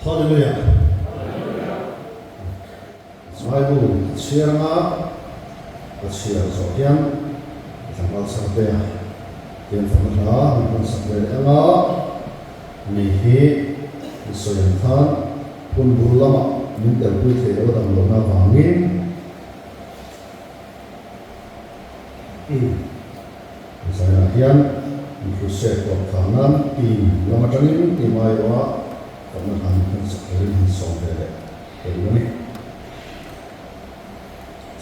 Hallelujah. Bible ka chhiar anga ka chhiar zawh hian ka tlangval chhar ve a, tiang fakna hla min rawn sak ve leh anga ni hi i sawi ang khan hun bul lamah min telpui thei lo a dam lohna avangin Zainah hian Crusade tawp kha nan team lam atangin team aiawha fakna hla min hman sak turin han sawm ve leh ka duh a ni.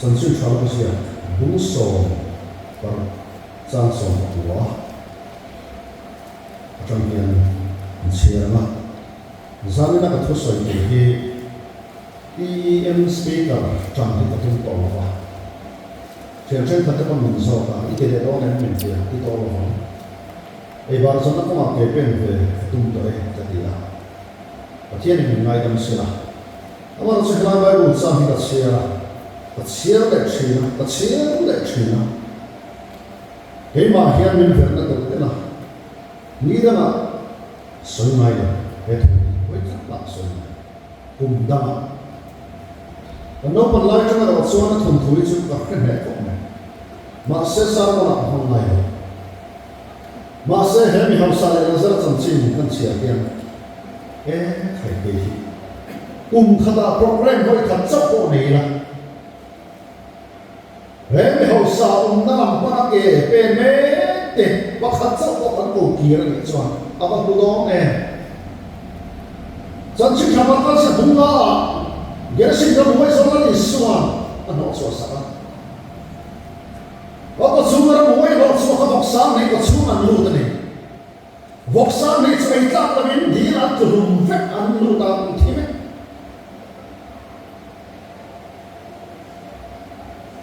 Chanchin tha lawk ziak bung 16 chang 19 atang hian an chhiar ang a. Zanina ka thusawi tur hi TEM Speaker tang hi ka tum tawh lo va. Thian thenkhat te pawn min zawk a, i ti leh dawn em min ti a, ti tawh lo vang. Ei bar zawhna kawngah ke pen ve ka tum tawh e ka ti a. Pathianin min ngaidam sela. Amaherawhchu chu helai Bible chang hi ka chhiar a, ka chhiar leh thin a, ka chhiar leh thin a. Keimah hian min verhna telh telh a, ni dangah sawi ngai lo he thu hi hawi tlat lah sawi ngai lo. Kum dangah kan naupan lai atang erawh chuan a thawnthu hi chu ka hre hneh khawp mai. Mahse sermon-ah ka hmang ngai lo. Mahse he mi hausa leh Lazara chanchin kan chhiar hian e khai kei hi kum khatah programme hawi khat chauh pawh nei ila he mi hausa awmna lam pana ke pe mek te pakhat chauh pawh kan ko kir a nih chuan a va hlu dawn em? Chanchin tha pakhat sa bunga ah Gershim ram huai zawn a Isua'n a hnawh chhuah sak a. A kawchhung a ram huai hnawh chhuak a vawksang nei kawchhung an lut a ni. Vawksang nei chu ei tlak lovin dil an tlu hlum vek an lut a an thi vek.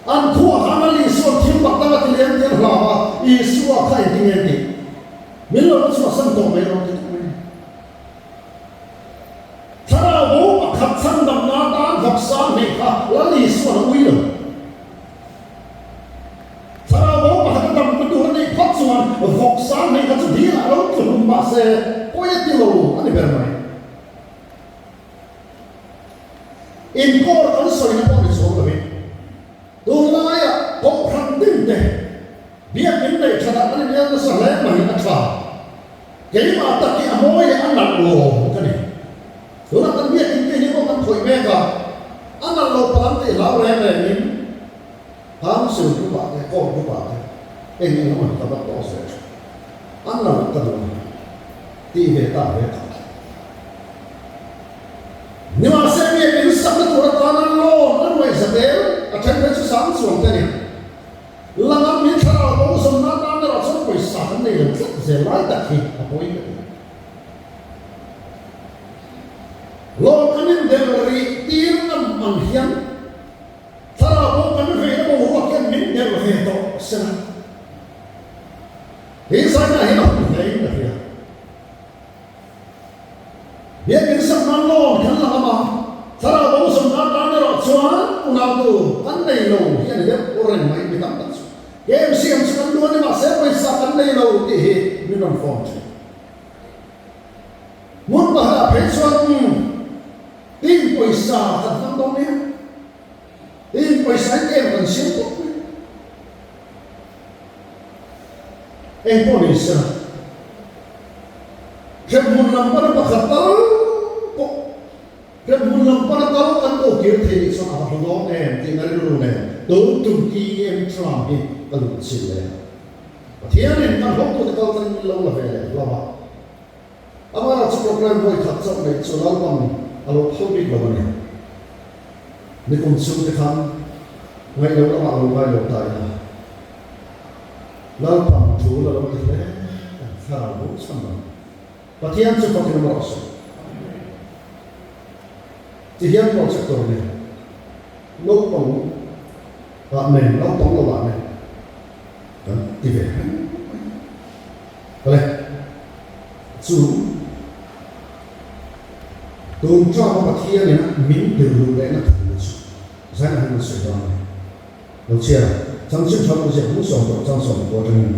An khuah khan a Isua'n thil mak dang a ti lem tir hlau a, Isua kha engtin nge tih? Min lo la chhuahsan tawh mai rawh ti tawh mai. Thlarau bo pakhat chhandamna atan vawksa hneih kha Lal Isua'n a ui lo. Thlarau bo pakhat a damna tur a nih phawt chuan vawksa hneih kha chu dilah lo tlu hlum mah se pawi a ti lo a ni ber mai. Inkawr kan sawina pawh ni chuang lovin tunlaiah kohhran dinte Biakinn neih thatah kan inel nasa hle mai a tha. Keimah tak hi a mawi leh a nalh lo ka ni. Tunah kan biakinn te hi pawh kan khawih mek a, a nalh lo palang tih hlau reng rengin Council group ah te, Court group ah te eng eng emaw hi ka va tawh zel thin. A nalh ka duh a ni tih ve ta ve tak. Nimahse biakinn sakna tur atana loan a ruai zatel a then phei chu sang chuang te a ni. Langam hi thlarau bo zawmna atan erawh chuan pawisa kan nei lo tlat zel lai tak hi a pawi ka ti. Lawm kan indelh rih tir ngam ang hian thlarau bo kan veina boruak hian min delh ve tawh sela. He zaina hian a hun hlein ka hria. Biakinn sak nan loan kan la ngam a, thlarau bo zawm nan tan erawh chuan unautu kan nei lo hi a ni deuh reng mai mi tam tak chu. KMCM chu kan duh a ni mahse pawisa kan nei lo tih hi min rawn phone thin. Hmun pakhatah phei chuan umm tin pawisa kan hmang dawn nia, tin pawisa in em kan siam tawp mai. Engpawh ni sela, hremhmun lam pana pakhat tal pawh hremhmun lam pana tal kan ko kir thei nih chuan a va hlu dawn em tih na rilru nen tun tum TEM tram hi ka lut chil leh a. Pathianin kan hotute kal tlang min lo la ve leh hlauh a. Amah chu program vawi khat chauh neih chu Lalpan a lo phal bik lo a ni. Nikum chhungte khan ngaih lo lamah lo ngai lo ta ila, Lalpan tul a lo ti hle a, thlarau bo chhan lo. Pathian chu fakin awm rawh se. Ti hian project tur nen naupang ah nen naupang lo ah nen kan ti ve reng mai. Awle, chu tun ṭama Pathianin a min tirluh lehna thu chu zaina hian an sawi dawn a ni. Lo chhiar a, chanchin ṭha pawh ziak hmung 16 chang 19 aṭangin,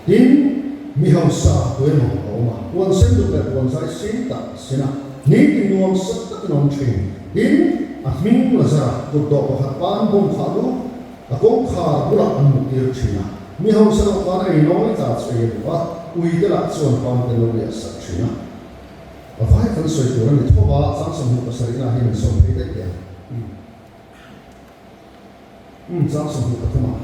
Tin, mi hausa tu emaw a awm a, puan sen duk leh puan zai sin tak sin a. Nitin nuam sat takin a awm thin. Tin, a hming Lazara kutdawh pakhat pan bawm khah lu a kawngkhar bulah an muttir thin a. Mi hausa lo khan ei nawi ta chu ei a duh a, ui te lah chuan pan te lo riah sak thin a. A vai kan sawi tur a ni tho va, chang 27 ah hian min sawm phei daih teh ang. Umm chang 23 ah.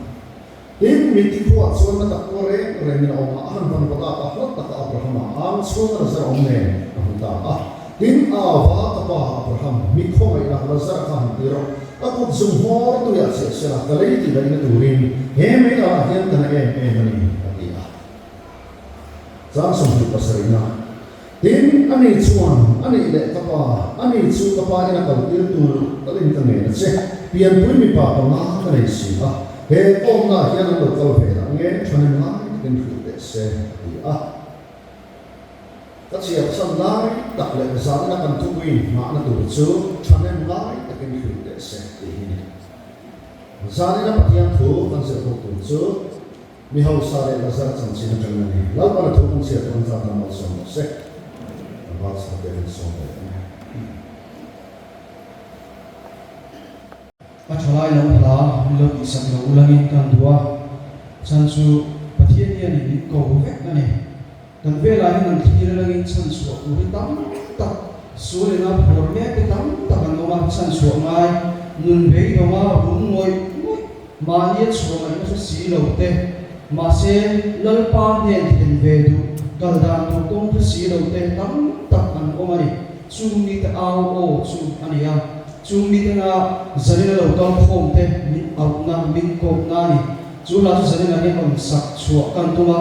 Tin, mitthi khuaah chuan na tak pawh reng rengin a awm a, a han van vak a, a hlat taka Abrahama ang chhunga Lazara awm nen a hmu ta a. Tin, a au va, Ka pa Abraham, mi khawngaihna Lazara kha han ti rawh, a kut zum hmawr tuiah chiah sela ka lei tih daihna turin he mei alah hian ka na em em a ni, a ti a. Chang 27 na. Tin, ani chuan, A nih leh ka pa, ani chu ka pa ina kaltir tur talin ka ngen a che, pianpui mipa panga ka nei si a, he kawmnaah hian an lo kal ve lah nge thahnem lai takin hrilh teh se, a ti a. Ka chhiar chhan lai tak leh zanina kan thupuiin nghahna tur chu thahnem lai takin hrilh teh se tih hi ni. Zanina Pathian thu kan zir ho tur chu, Mi hausa leh Lazar chanchin atangin a ni. Lalpan a thu kan chhiar chuan zat lam malsawm rawh se. Tlangval chhar te kan sawm ve ang e. A thalai lo hla min lo tihsak lo ulangin kan duh a, chhan chu Pathian hianin min ko vek a ni. Kan velah hian an thlir alangin chhanchhuah tur hi tam tak, sual ina phawr mek te tam tak an awm a, chhanchhuah ngai, nun beidawnga rum ngawih ngawih, mahnia chhuah ngaihna hre si lo te, mahse Lalpa hnen thlen ve duh, kal dan tur kawng hre si lo te tam tak an awm a ni. Chung mite au aw chu a ni a, chung mitena zanina lo kal khawm te min auhna, min kawpna a ni. Chu hla chu zaninah hian rawn sak chhuah kan tum a,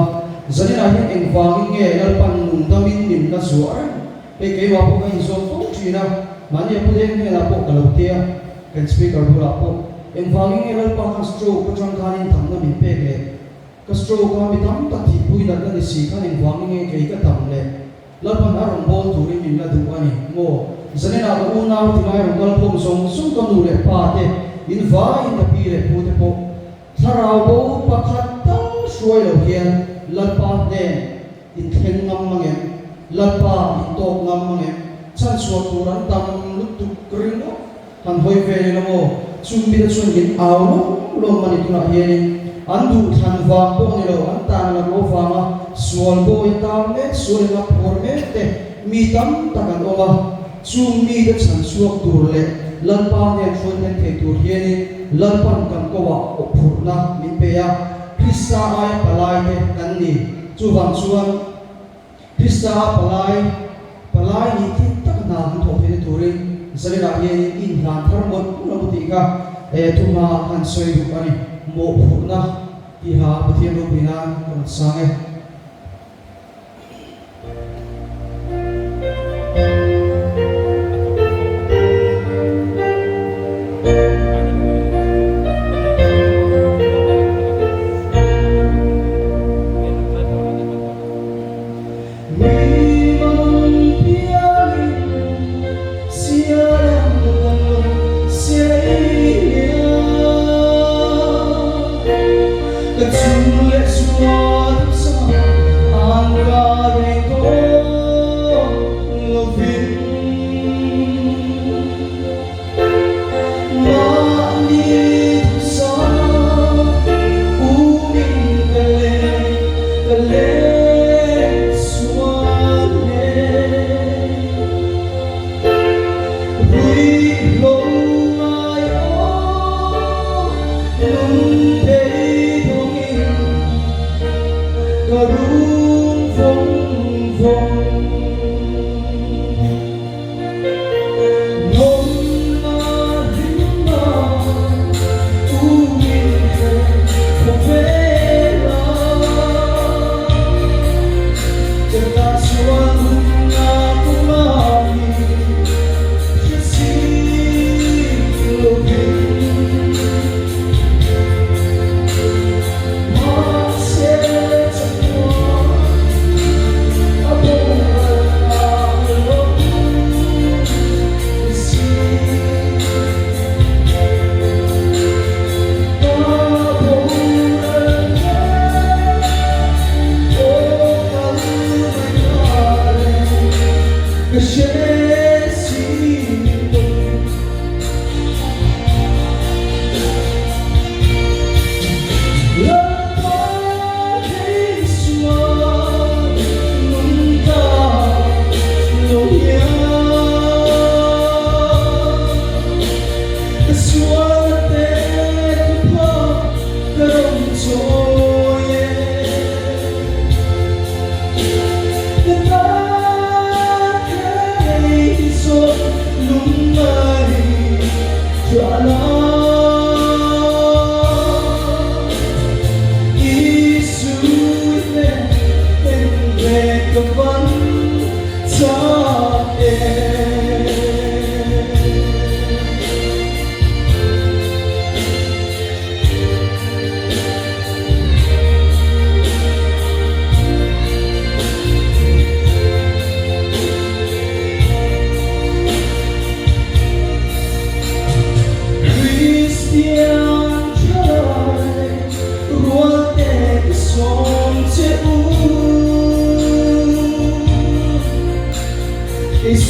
zaninah hian engvangin nge Lalpan nun damin min la zuah reng? Hei keimah pawh ka inzawm fo thin a, mahni a pu deng hnenah pawh ka lo ti a, kan speaker bulah pawh, engvangin nge Lalpa khan stroke atang khanin damna min pek le? Ka stroke a mi tam tak thihpui natna ni si khan engvangin nge kei ka dam le? Lalpan a rawn bawl turin min la duh a ni maw? Zaninah ka unau tilai rawn kal khawm zawng zawng ka nu leh pa te, in vaiin ka pi leh pu te pawh thlarau bo pakhat tal hruai lo hian Lalpa hnen in thleng ngam mang em? Lalpa in tawk ngam mang em? Chhanchhuah tur an tam lutuk ringawt. Han hawi ve ila maw? Chung mite chuan min au lawm lawm a ni tunah hianin an duhthlan vang pawh a ni lo, an tan la ruah vanga sual bawi a tang mek, sual in a phur mek te mi tam tak an awm a. Chung mite chhan chhuak tur leh Lalpa hnen hruai thleng thei tur hianin Lalpan kan koah awhphurhna min pe a, Krista aia palai te kan ni. Chuvang chuan. Krista a palai, palai nih thil tak hna kan thawh theihna turin Zalenah hianin inhlan thar mawlh mawlh ang u tih kha thuma han sawi duh a ni. Mawhphurhna tiha Pathian ropui nan ka rawn sang e.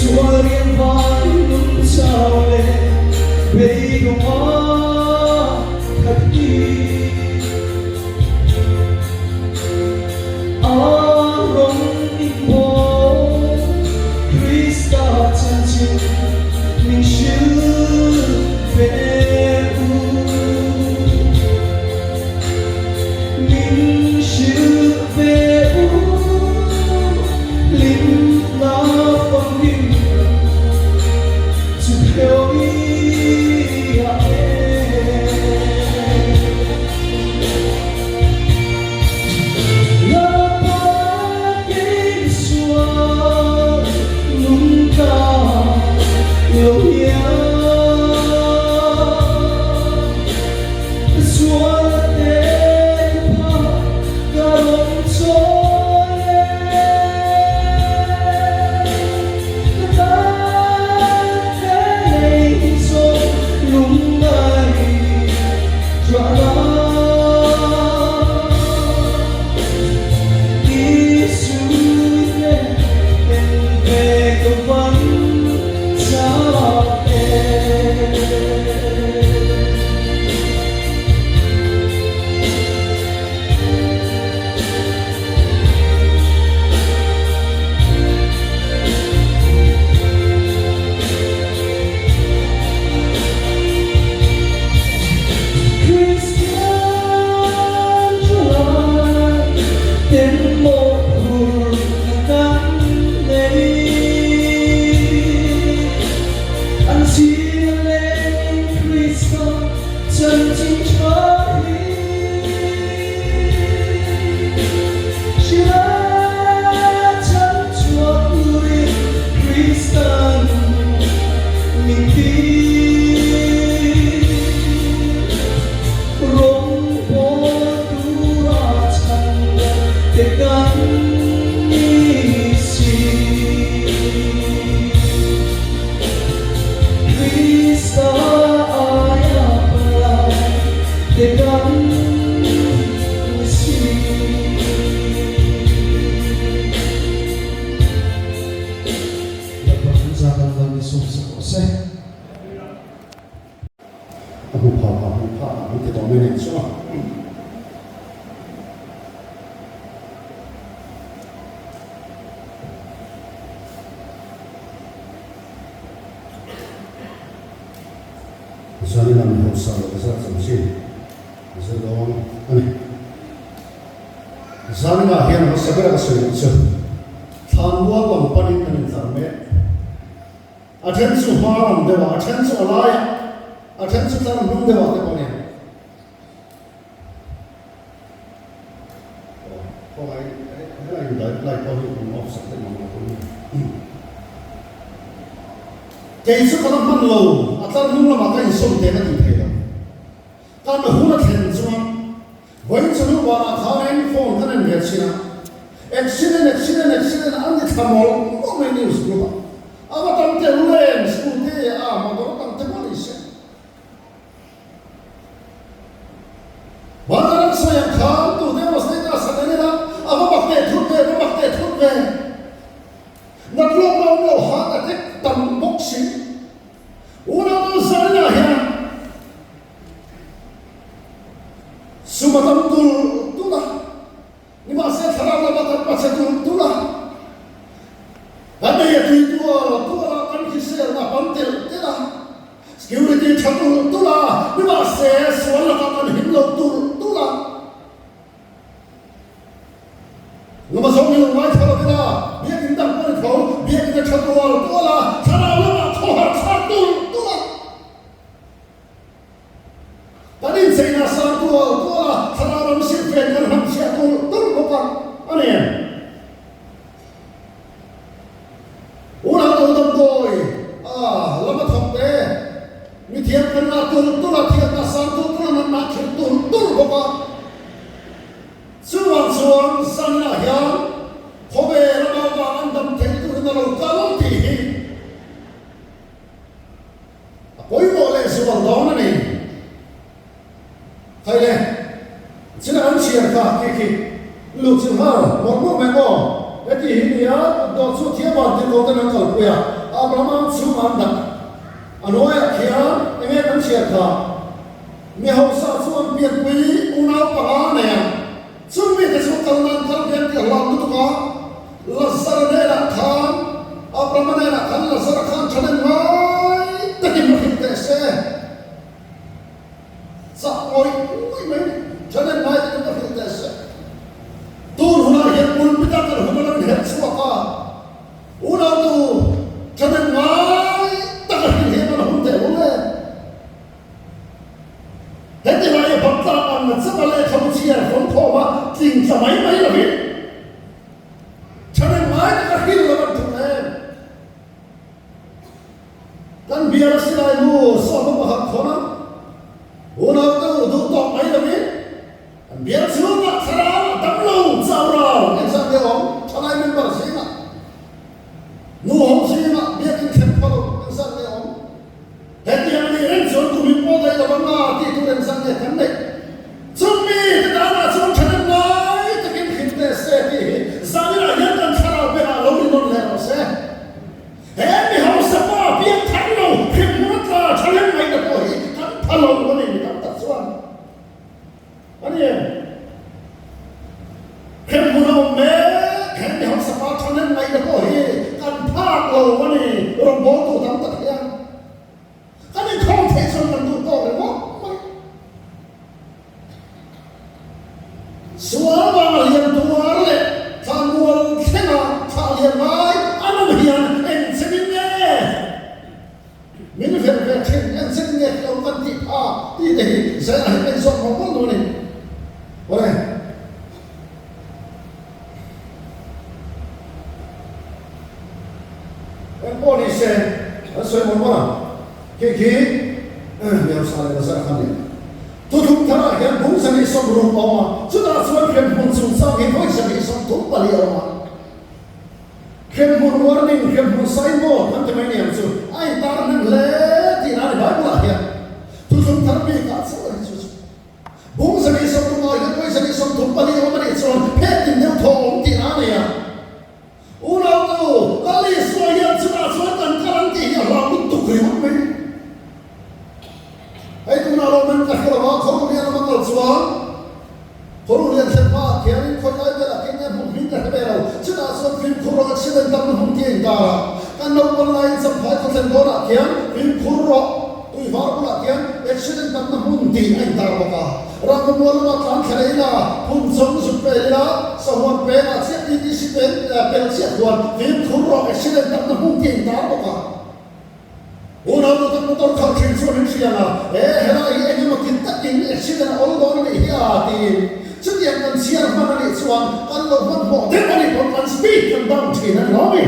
Sual rian vai nun chau leh beidawng a khat hi. A rawng in bawl Krista chanchin min hrilh ve u. Min hrilh ve u hlimna famkim chu khawiah nge. Lalpa kei sual nung ka lo hian Sual te thupha ka rawn chawi e. Ka tan he lei hi zawng lungngai ṭuahna. Isu hnen en ve ka van chak e. Kristian thalai ten mawhphurhna kan nei. An zir leng Krista chanchin tha hi hrilh chan chhuah turin Kristan min ti. Rawngbawl tura chhan te kan ni si. Krista aia palai te kan ni si. Lalpa kan za kan lo ni sawm sak rawh se. A hmu phak a hmu phak a an ti tawh mai nen chuan. Zanin a mi hausa leh zat chanchin zir dawn a ni. Zaninah hian hmasa ber a sawi duh chu thlanmual lam panin kan intlar mek. A then chu hma lam deuh ah, a then chu a lai ah, a then chu tlar hnung deuh ah te pawh a ni. Aw, khawngaih helai in light pawh hi in off sak daih mang lo pawh ni. Kei chu ka la hman lo, a tlar hnung lamah ka insawm teh ka tih thei lo. Kan hun a thlen chuan vawiin chawhnu banah khanin phone ka nen ve chin a, accident, accident, accident an ti thla mawlh mawlh mai news group ah. A va tam teh rul em, scooty a motor tam te pawh ni se. Banah an sawi ang khan tute emaw status an en ila a va bak teh thut ve, va bak teh thut ve. Nat lawk na awm lo heart attack tam bawk si. Unau Zaina hian sum a tam tul tul a, nimahse thlarau lama kan pache tul tul a, kan ei a tui tual tual a, kan hriselna a pan telh telh a, security tha tul tul a, nimahse sual lakah kan him lo tul tul a. Lama zawng hi lo ngaithla lo ila, biakin dang pawh ni tho, biakin a tha tual tual a, thlarau lamah thaw harh thlak tul tul a, kan incheina sang tual tual a, thlarau lam silhfen kan han chhiah tul tul bawk a, a ni em? Unau lo damdawi a lama thawk te, mithiam kan ngah tul tul a, thiamna sang tul tul a, natna khirh tul tul bawk a. Chuvang chuan zanah hian khawvel a vang an dam theih turin a lo kal tih hi a pawimawh leh zual dawn a ni. Hei le, china an chhiar kha khi khi luh chilh nghal mawlh mawlh mai maw? Heti hi nia, kutdawh chu thiam van tirhkoh ten an kalpui a. Abrahama chhungah an dah. A hnuaiah khian enge kan chhiar kha? Mi hausa chuan pianpui unau panga nei a, chung mite chu kal nan kal hian tih a hlau lutuk a, Lazara hnenah khan, Abrahama hnenah khan Lazara khan thahnem ngai takin va hrilh teh se. Chah ngawih ngawih mai ni, thahnem ngai takin va hrilh teh se. Tun hunah hian pulpit-a kan hun a lo inherh chhuak a. Unautu thahnem ngai taka hrilh hi a la hun teh lo le. Heti laia Baptlak ang na chama lehkhabu chhiar fawm khawm a tling tla mai mai lovin thahnem ngai taka hrilh lo an tum em? Kan bial a silai mu sawma pakhat khawn a, unautu duh tawk mai lovin An bial chhungah thlarau a tam lo, chau rau engzah nge awm? Thalai member zingah, nu ho zingah biakin thlen pha lo engzah nge awm? Hetiang a nih reng chuan kum in pawh daih lo ang a tih tur engzah nge kan neih? Chung mi te danah chuan thahnem ngai takin hlim teh se tih hi zaninah hian kan thlarau bengah lo ri nawn leh rawh se. He mi hausa pa biak thar lo, hremhmun a tla thahnem ngaihna pawh hi kan pha lo a ni mi tam tak chuan. A ni em? Hremhmun a awm mek, he mi hausa pa thahnem ngaihna pawh hi kan phak lo a ni, rawngbawltu tam tak hian kan inkhawm theih chuan kan duh tawk ringawt mai. Sual vanga lian tuar leh thla mual thlenga thlah lian ngai an awm hian eng chenin nge? Min verh ve thin, en zet nge lo kan tih kha tih te hi Zaina hi en zawk mawlh mawlh dawn a ni. Awle. Eng pawh ni se, an sawi mawlh mawlh ang. Khi khi Miausa leh Lazara kha nia. Thuthlung tharah hian bung 160 a awm a, chutah chuan hremhmun chungchang hi vawi 134 a awm a. Hremhmun warning, hremhmun signboard kan ti mai ni ang chu, a intar hnem hle tih na a ni Bible ah hian. Thuthlung thar bik ah chauh a ni chu chu. Bung 160 ah hian vawi 134 awm a nih chuan phek tin deuh thaw awm tih na a nei a. Unautu, Lal Isua hian chutah chuan kan kal ang tih hi a hlau lutuk ringawt mai. Hei tunah lo men ka hre lo a, Khawruhlian lama kal chuan Khawruhlian thlen hmaah khianin khawi lai velah khian nge hmun hming ka hre ve lo, chutah chuan fimkhur rawh accident tamna hmun khi a intar a, kan naupang laiin Champhai khaw thlen dawnah khian fimkhur rawh tui var bulah khian accident tamna hmun tih a intar bawk a, Rangvamual lama tlan thla leh ila, phun chawng zut pel ila, sahuan pengah chiah TTC pen pel chiah khuan fimkhur rawh accident tamna hmun tih a intar bawk a. Unau nu tak motor khalh thin chuan min hria a, E, helai hi eng emaw ti takin accident a awl dawn a nih hi a, tiin. Chutiang kan chhiar hman a nih chuan kan lo hmanhmawh deuh a nih pawn kan speed kan down thin a ni lo mi?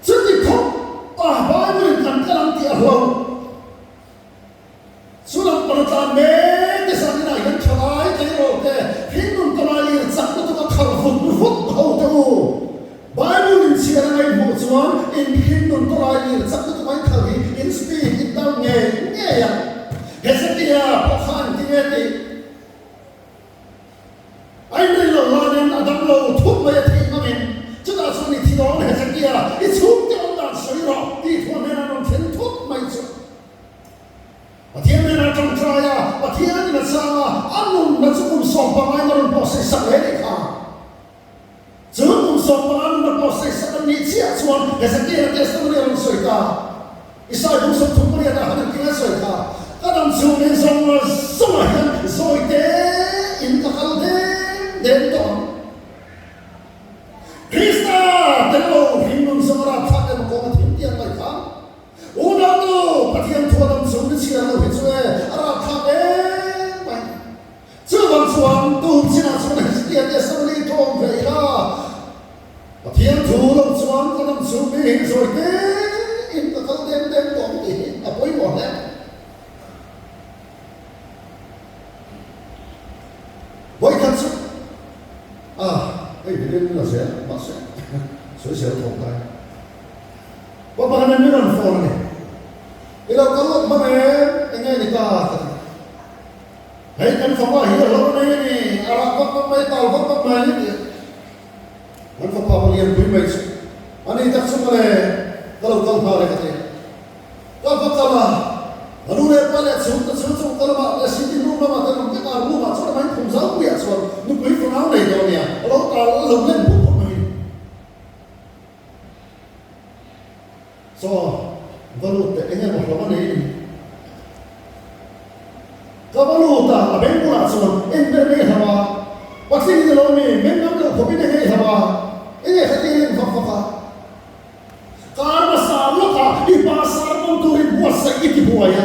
Chuti khawp a Bible in kan kal ang tih a hlauh. Chu lam pawh tlan mek te zan inah hian thalai tleirawl te hringnun tawlai lir chak lutuk a khalh vut vut ho te u. Bible in chhiar a ngaihhmuh chuan in hringnun tawlai lir chak lutuk a in khalh hi in speed in down ngei ngei ang. Hezekia pawh kha an ti nge tih. A inrin loh lanin a dam lo thut mai a theih hmangin chutah chuan i thi dawn Hezekia i chhungte awm dan sawi rawh tih thu a hnenah rawn thlen thut mai chu. Pathian hnenah tawngtai a, Pathianin a chang a, a nunna chu kum 15 in a rawn pawh sawisak hle nih kha. Chu kum 15 nunna pawh sawisak an nih chiah chuan Hezekiel-a testimony a rawn sawi ta. Isai bung 38 ah han engtin a sawi kha, Ka dam chhungin zawng zawngah hian zawi te in ka kal deng deng tawh ang. Krista tel lo hringnun zawng a rapthlak emaw kawng a thim tih an ngaih kha. Unautu, Pathian thu a dam chung ni chhiar lo hi chu e, a rapthlak em mai. Chuvang chuan tun chinah chuan Hezekia testimony tawng ve ila, Pathian thu lo chuan ka dam chung mi hi zawi te in ka kal deng deng tawng tih hi a pawimawh hle. Vawikhat chu a hei birin la zel mahse sawisel thawk dai. Pa pakhat in min rawn phone a ni. I lo kal lawk hmang em? Eng nge ni ta? Ka ti. Hei kan fapa hi a hlo mai a ni, a rah vak vak mai, tal vak vak mai a ti. Kan lian pui mai chu a ni tak chu mawle ka lo kal nghal e ka ti a. Ka va kal a, a nu leh pa leh chhungte chu chung ka lamah leh sitting room lamah te an awm vek a, room ah chuan a main khum zau puiah chuan nupui fanau nei tawh a nia, a lo tal a lo len phut phut mai. Chaw va lut teh eng emaw hlawm a nei ni. Ka va lut a, a beng bulah chuan eng ber ngei hlauh a, patling ni lo mi, meng ngam loh khawpin eng ngei hlauh a, eng nge khatia len vak vak a. Kar hmasa lawkah i pa sermon turin buatsaih i ti buai a.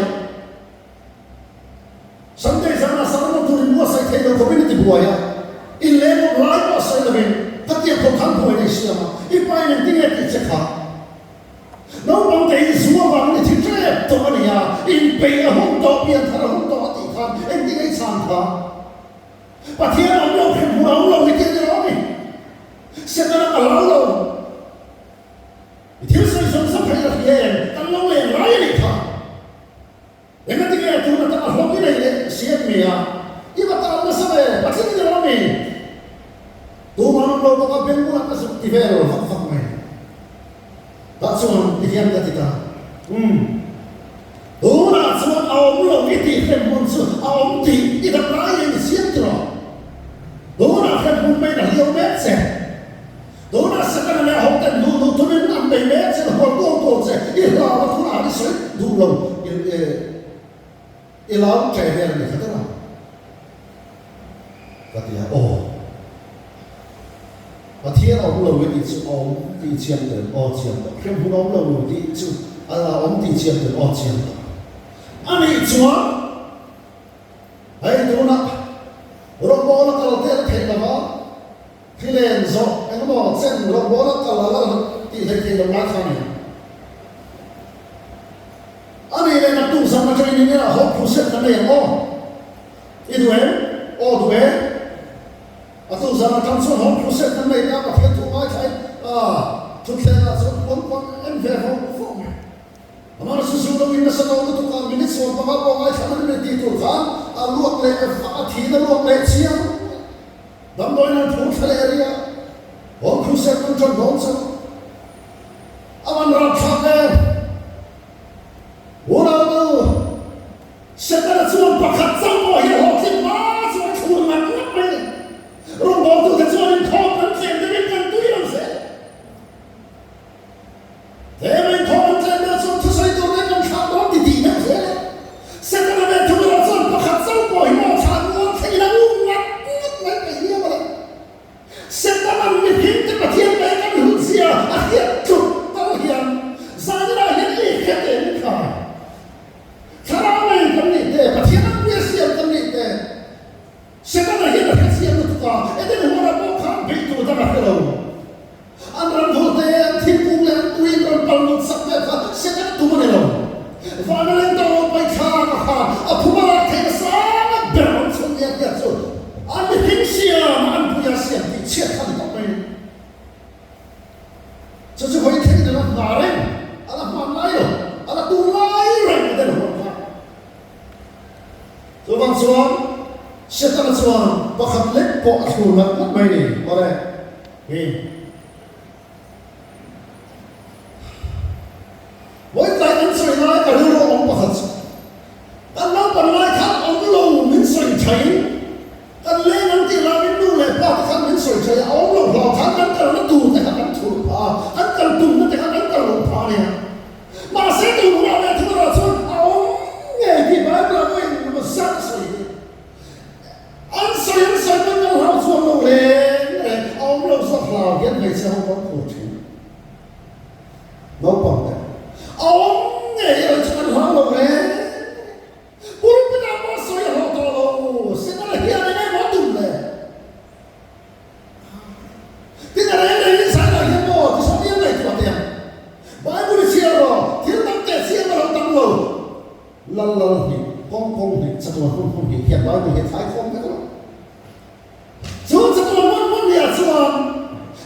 Sunday zanah sermon turin buatsaih thei lo khawpin i ti buai a. In leng awm lai pawh sawi lovin khatiang khawp khan buaina i siam a. I pa in engtin nge tih che kha? Naupang te in zu avangin i thi ṭep tawh a ni a, inpeih a hun tawh, pianthar a hun tawh a tih khan engtin nge i chhan kha? Pathian a awm lo, hremhmun a awm lo hi tih a ni lo a ni. Setana ka hlau lo. I thil sawi zawng zawng kha i la hria em? Kan lo leng lai a nih kha. Engati nge tun atanga hlawk i nei leh siam mi a? I va tan nasa ve, Patling i ni lo mi? Tumah an awm lo bawk a, beng bulah ka zuk ti vel vak vak mai. Tah chuan ti hian ka ti ta, Umm, tunah chuan a awm lo i tih hremhmun chu a awm tih i dam lai in i siam tiraw? Tunah hremhmun maiin a hliau mek che. Tunah Setana leh a hoten duh duh tumin an bei mek che, an hual tual tual che, i hlau a thunah an i sawi duh lo, i lau ṭe vel a ni kha tiraw? Ka ti a, Aw. Pathian a awm lo i tih chu a awm tih chiang tel, aw chiang tawh. Hremhmun a awm lo tih chu a awm tih chiang tel, aw chiang tawh. A nih chuan hei tunah rawngbawl a kal te a la theih lo va, thileng zawh engemaw chen rawngbawl a kal a la tih hleih theih loh lai kha a ni. A nih leh naktuk zan atangin enge a hawk phu set kan nei ang aw? I duh em? Aw duh e. A tu zan atang chuan hawk phu set kan nei ta Pathian thu ngaithlain a thutthleng ah chuan puan puan en ve vawk vawk mai. Amah chu zu lo in nasa lo lutuk a minute 15 pawh ngaithla mai mai tih tur khan a luak leh a thin a luak leh chiang. Damdawiin an phur thla leh a ria. Hawk phu set kan tan dawn chuan a van rapthlak em? Unau Setana chuan pakhat chauh pawh hi a hlawhtling hma chuan a thlur ngat ngat mai a ni. Rawngbawltute chuan inkhawm kan tlem deuhin kan tui lo zel. Tlema inkhawm an tlem deuh chuan thusawi tur te kan thlah dawn ti tih deuh zel e. Setana ve thung erawh chuan pakhat chauh pawh hi maw thlah mual thlengin a um ngat ngat mai peih hiam a ni. Setana'n mihringte Pathian pek an hlutzia a hriat tluk tal hian zaninah hian i hre teh min khai. Thlarau nei kan nih te, Pathian an puia siam kan nih te, Setana hian a hre chiang lutuk a, Eden huanah pawh khan beih tur dang a hre lo. An ram vawlte, an thingkung leh an tuiin rawn pal lut sak vel kha Setana tum a ni lo. Vana leng tawh lo paithlak a kha a phum a lak theihna sang a ber awm chhun nia hriat chu an mihring siam a an puia siam tih chhiat kha a ni tawh mai. Chu chu vawi thleng in a la hna reng, a la hman lai lo, a la tum lai reng a den huan kha. Chuvang chuan Setana chuan pakhat lek pawh a thlur ngat ngat mai ni. Awle, hi. Vawitlai kan sawi lai ka rilru a awm pakhat chu kan naupan lai khan awm lo min sawi thain kan leng an tih lai min nu leh pa te khan min sawi thai a, a awm lo hlau khan kan kalna tur te kha kan thulh phah a, kan kal tumna te kha kan kal loh phah a nia. Mahse tun hunah leh thil erawh chuan a awm ngei tih Bible ah pawhin zat a sawi hi. An sawi an sawi pawn kan hlau chuang lo reng reng, a awm lo zawk hlau hian hmeichhe ho pawh an phur thin. Naupang te a awm ngei erawh chu kan hlau lo reng. Pulpit ah pawh sawi a hlawh tawh lo, Setana hian eng emaw a tum le? Tin a reng rengin Saina hian maw ti sawn iang ngaihtuah teh ang. Bible i chhiar rawh, thil dang teh chiang a lo tam lo. Lal lal hnih, kawng kawng hnih, chatuan hmun hmun hnih hian Bible hi a thlai khawm vek lo. Chu chatuan hmun hmun hnih ah chuan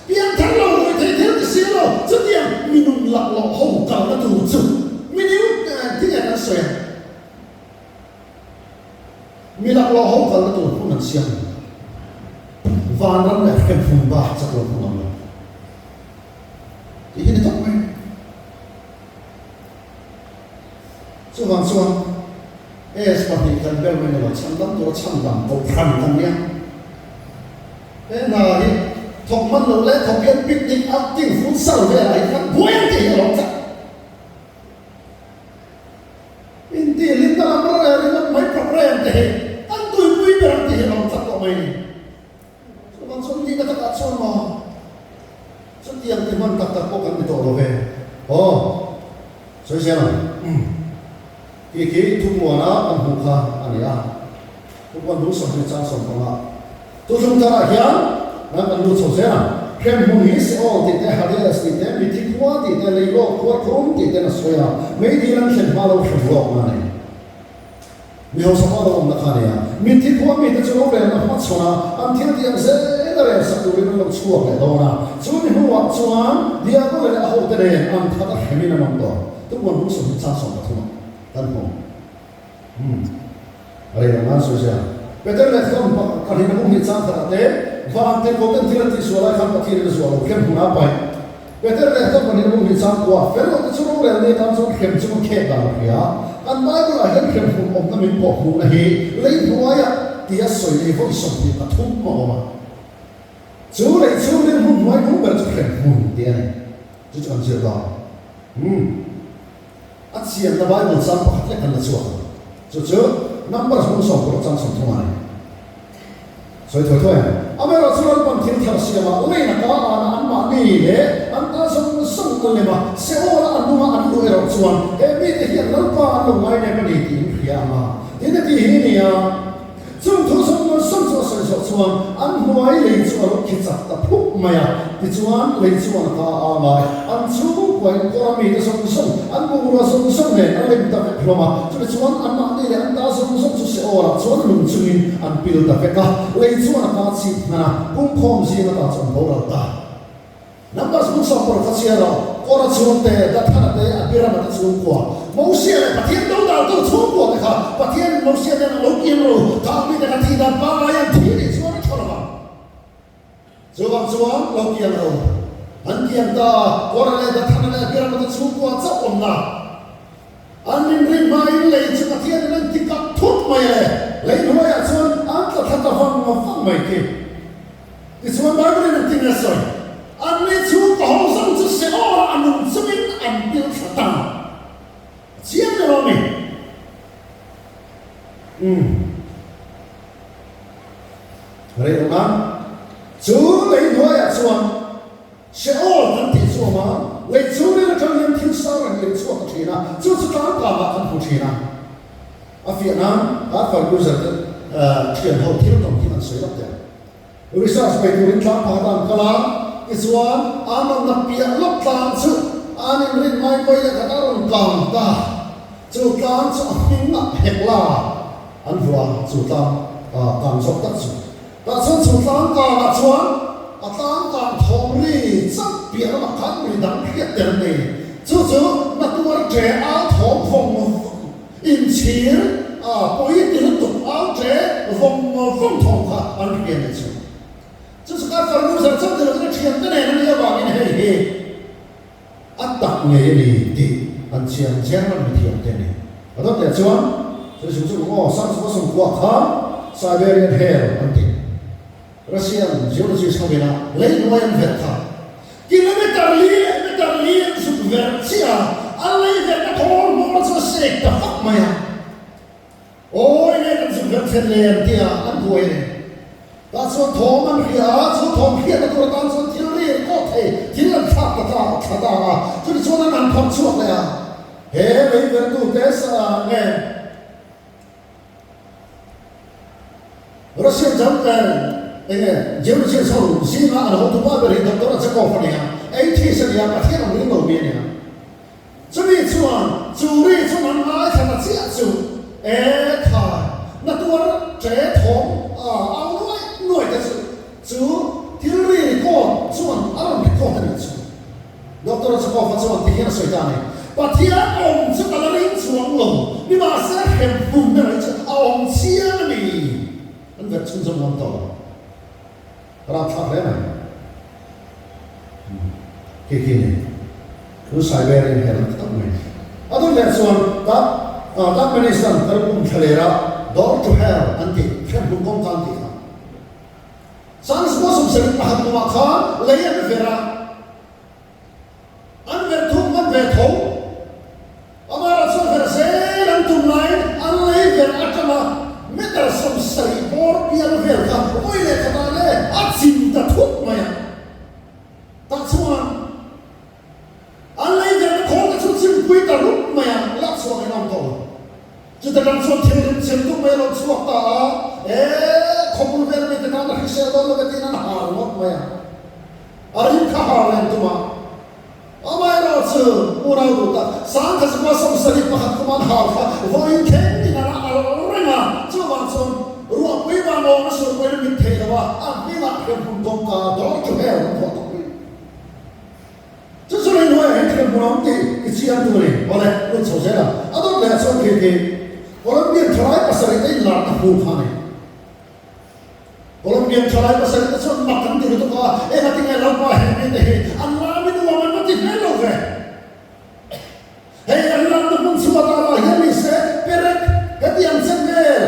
pianthar lo ruih theih thil ti si lo, chutiang mi nun laklawh ho kalna tur chu mi niu tinge kan sawi ang. Mi laklawh ho kalna tur hmun an siam lo. Vanram leh hremhmun bak chatuan hmun awm lo. Tih hi ni tawp mai. Chuvang chuan AS pahnih kan ber mai lo, chhandam tura chhandam kohhran kan nia. He hna hi thawk hman loh leh thawk hian picnic outing futsal velah hi khan buai ang tih hi a lawm tlat. Intihhlimna lam reng ringawt mai program te hi an tuipui ber ang tih hi a lawm tlat tawh mai ni. Chuvang chuan nihna takah chuan maw chutiang ti hman tak tak pawh kan ni tawh lo ve. Aw, sawi zel ang. Umm, khi khi thupuana kan hmuh kha a ni a, thupuan bul 20 chang 15. Thuthlung tharah hian nang kan lut chho zel ang. Hremhmun hi Seol tih te, Hades tih te, Mithi khua tih te, Leilawk khua thum tih ten a sawi a, meidil an thlen hma lo hrem lawkna a ni. Mi hausa pawh lo awmna kha a ni a, mitthi khua mite chu rorelna hmachhawn a, an thil tih ang zel a rel sak turin an lo chhuak leh dawn a. Chu mi hnuah chuan Diabole leh a hote nen an khat a hremin an awm tawh. Tupuan bung 20 chang 13 ah kan hmu. Umm. A rei lo nan sawi zel. Peter leh John pahnih na bung hnih chang khatah te van tirhkoh ten thil an tihsual lai khan Pathianin a zuah lo hrem hmun a paih. Peter leh John pahnih na bung hnih chang kua fel loh te chu rorel ni atan chuan hrem chung a khek dan a hria. Kan Bible ah hian hrem hmun awmna min pawh hmuhna hi lei hnuaiah tia sawi nei vawi 23 a awm a. Chu lei chhungril hmun hnuai hnung ber chu hrem hmun tih a ni. Chu chu kan zir dawn. Umm. A chianna Bible chang pakhat lek kan la chhuak ang. Chu chu Numbers bung 16 chang 30 a ni. Sawi thuai thuai ang. Amaherawh chu Lalpan thil thar siamah leina ka ana anmahni leh an ta zawng zawng an lem a, Seol-a a hnunga an luh erawh chuan he mite hian Lalpa an lo ngai nem a ni tiin hria ang a. Tin a ti hi nia. Chung thu zawng zawng chu a sawi zawh chuan an hnuai lei chu a lo khi chak ta phup mai a, tichuan lei chuan a ka a ngai. An chhungkuain kawra mite zawng zawng, an bungrua zawng zawng nen a lem ta vek hlawm a, chutichuan anmahni leh an ta zawng zawng chu Seol-ah chuan lung chungin an pil ta vek a, lei chuan a ka chhip hnan a, pumkhawm zing ata chu an boral ta. Numbers bung 16 kha chhiar rawh. Kora chhungte, Dathana te, Abirama te chhungkua, Mosia leh Pathian dodaltu chhungkua te kha Pathianin Mosia nen a lo kim ru. Khang mite kha thih dan pangngai an thi nih chuan a tha lo vang. Chuvang chuan lo kiang ro. An kiang ta a, Kora leh Dathana leh Abirama te chhungkua chauh awmna. An inrin hmain lei chu Pathianin an ti kap thut mai le. Lei hnuaiah chuan an tla thla ta vang vang mai khi. Tichuan Bible-in an ti nge sawi? Anni chu ka ho zawng chu Seol-a a nung chungin an pil thla ta. A chiang ber awm i. Umm. Rei lo nan, chu lei hnuaiah chuan Seol kan tih chu awm a, lei chhungril atang hian thil sang rawn irh chhuak ta thin a, chu chu tlangkangah kan hmu thin a. A fiah nan, Arthur Guzer te thian ho thil tawng hi an sawi lawk teh. Research bei turin tlang pakhat a an kal a, tichuan an rawn na piah lawk tlang chu an inrin mai mai leh khat a rawn kang ta. Chu tlang chu a hming a hek la an vuah a, chu tlang kang zawk tak chu. Tah chuan chu tlang kangah chuan a tlang kang thawm ri chauh piah lamah khan ri dang hriat tel a ni. Chu chu natuar ṭe au thawm vawng vawng inchhir a pawi ti lutuk au ṭe vawng vawng thawm kha an hria nih chu. Chu chu kha Ferguson chauh ni lovin a ṭhiante nen a nih avangin hei hi a tak ngei a ni tih an chiang German mithiam te a ni. A dawt leh chuan chu chung chu aw Samsung a sawmkuah kha Siberian Hell an ti. Russian geologist ho ina lei hnuai an verh kha kilometer li leh meter li an zuk verh chiah a, an lei verhna thawl hmawr chu a sek ta vak mai a. Awi nge kan zuk verh thlen le an ti a, an buai a ni. Tah chuan thawm an hria a, chu thawm hriatna tur atan chuan thil ri an kawt thei, thil an thlak ta ta thla ta a, chutichuan chuan an han phawrh chhuak leh a. He lei verhtute sa nge Russian chang enge geologist ho zinga an hotupa ber hi Doctor Achakov a ni a, atheist a ni a, Pathian ang ring lo mi a ni a. Chumi chuan chu ri chu nan ngaithla ta chiah chu e khai na tuar ṭe thawm a au nuai nuai te chu chu thil ri record chuan a rawn record a nih chu. Doctor Chakova chuan ti hian a sawi ta a ni, Pathian awm chu ka la ring chuang lo, nimahse hrem hmun erawh chu a awm chiang a ni. An verh chhunzawm ngam tawh lo. Rapthlak hle mai. Khi khi a ni. Chu Siberia hel ang tak mai. A dawt leh chuan tak Turkmenistan Kharpum thlalera Door to Hell an tih hremhmun kawngka an tih kha. 1971 kumah khan lei an ver a, an ver thum hman ve tho. Amaherawh chuan ver zel an tum laiin an lei ver atanga meter 70 bawr pial vel kha vawi leh khatah leh a chim ta thut mai a. Tah chuan an lei verna khawl te chu chimpui ta rup mai a, lak chhuah in a awm tawh lo. Chuta tang chuan thil rim chim tuk mai a lo chhuak ta a, e, khawpul vel mite tan a hrisel dawn lo ve tiin an hal ngawt mai a. A rim kha hal len tum a, amaherawh chu unau duh tak, 1971 kuma an hal kha vawiin thleng in a la al reng a, chuvang chuan ruahpui vanawng a surpuiin a mit thei lo a, a hmingah hremhmun kawngka door to hell an phuah tak mai. Chu chu lei hnuaiah hian hremhmun a awm tih i chiang tur a ni. Awle, lut chho zel a, a dawt lehah chuan khi khi Colombian thalai pasarih te inlarna hmu kha a ni. Colombian thalai pasarih te chuan mak an ti lutuk a, engati nge Lalpa he mite hi an lami nuam an va ti hmel lo ve. Hei an lamna hmun chhuat ah lah hian ni se perek hetiang chen vel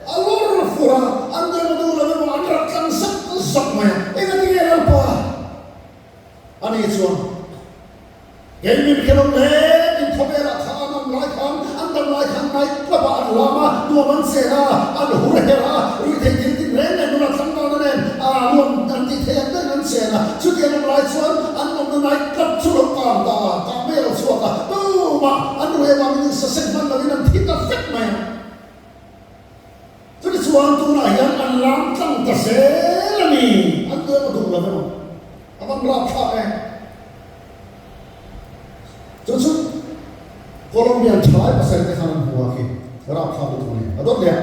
a lawr fur a, an deuh a duh lo emaw an rak tlang zak zak mai a, engati nge Lalpa a ni chuan kei min hre lo hle tin khawvelah kha an awm lai khan an dam lai khan night club ah an lam a, nuam an chen a, an hur her a, ruihtheih thil tin reng nen nula tlangval nen a nuam an tih theih ang deuhin an chen a, chutiang awm lai chuan an awmna night club chu lo kang ta a, kang mai a lo chhuak a, tumah an ruih avangin insaseng hman lovin an thi ta vek mai a. Chutichuan tunah hian an lam tlang ta zel a ni, an duh emaw duh lo emaw a van rapthlak e. Chu chu Colombian thalai pasarih te khan an hmu a khi rapthlak lutuk a ni. A dawt leh a,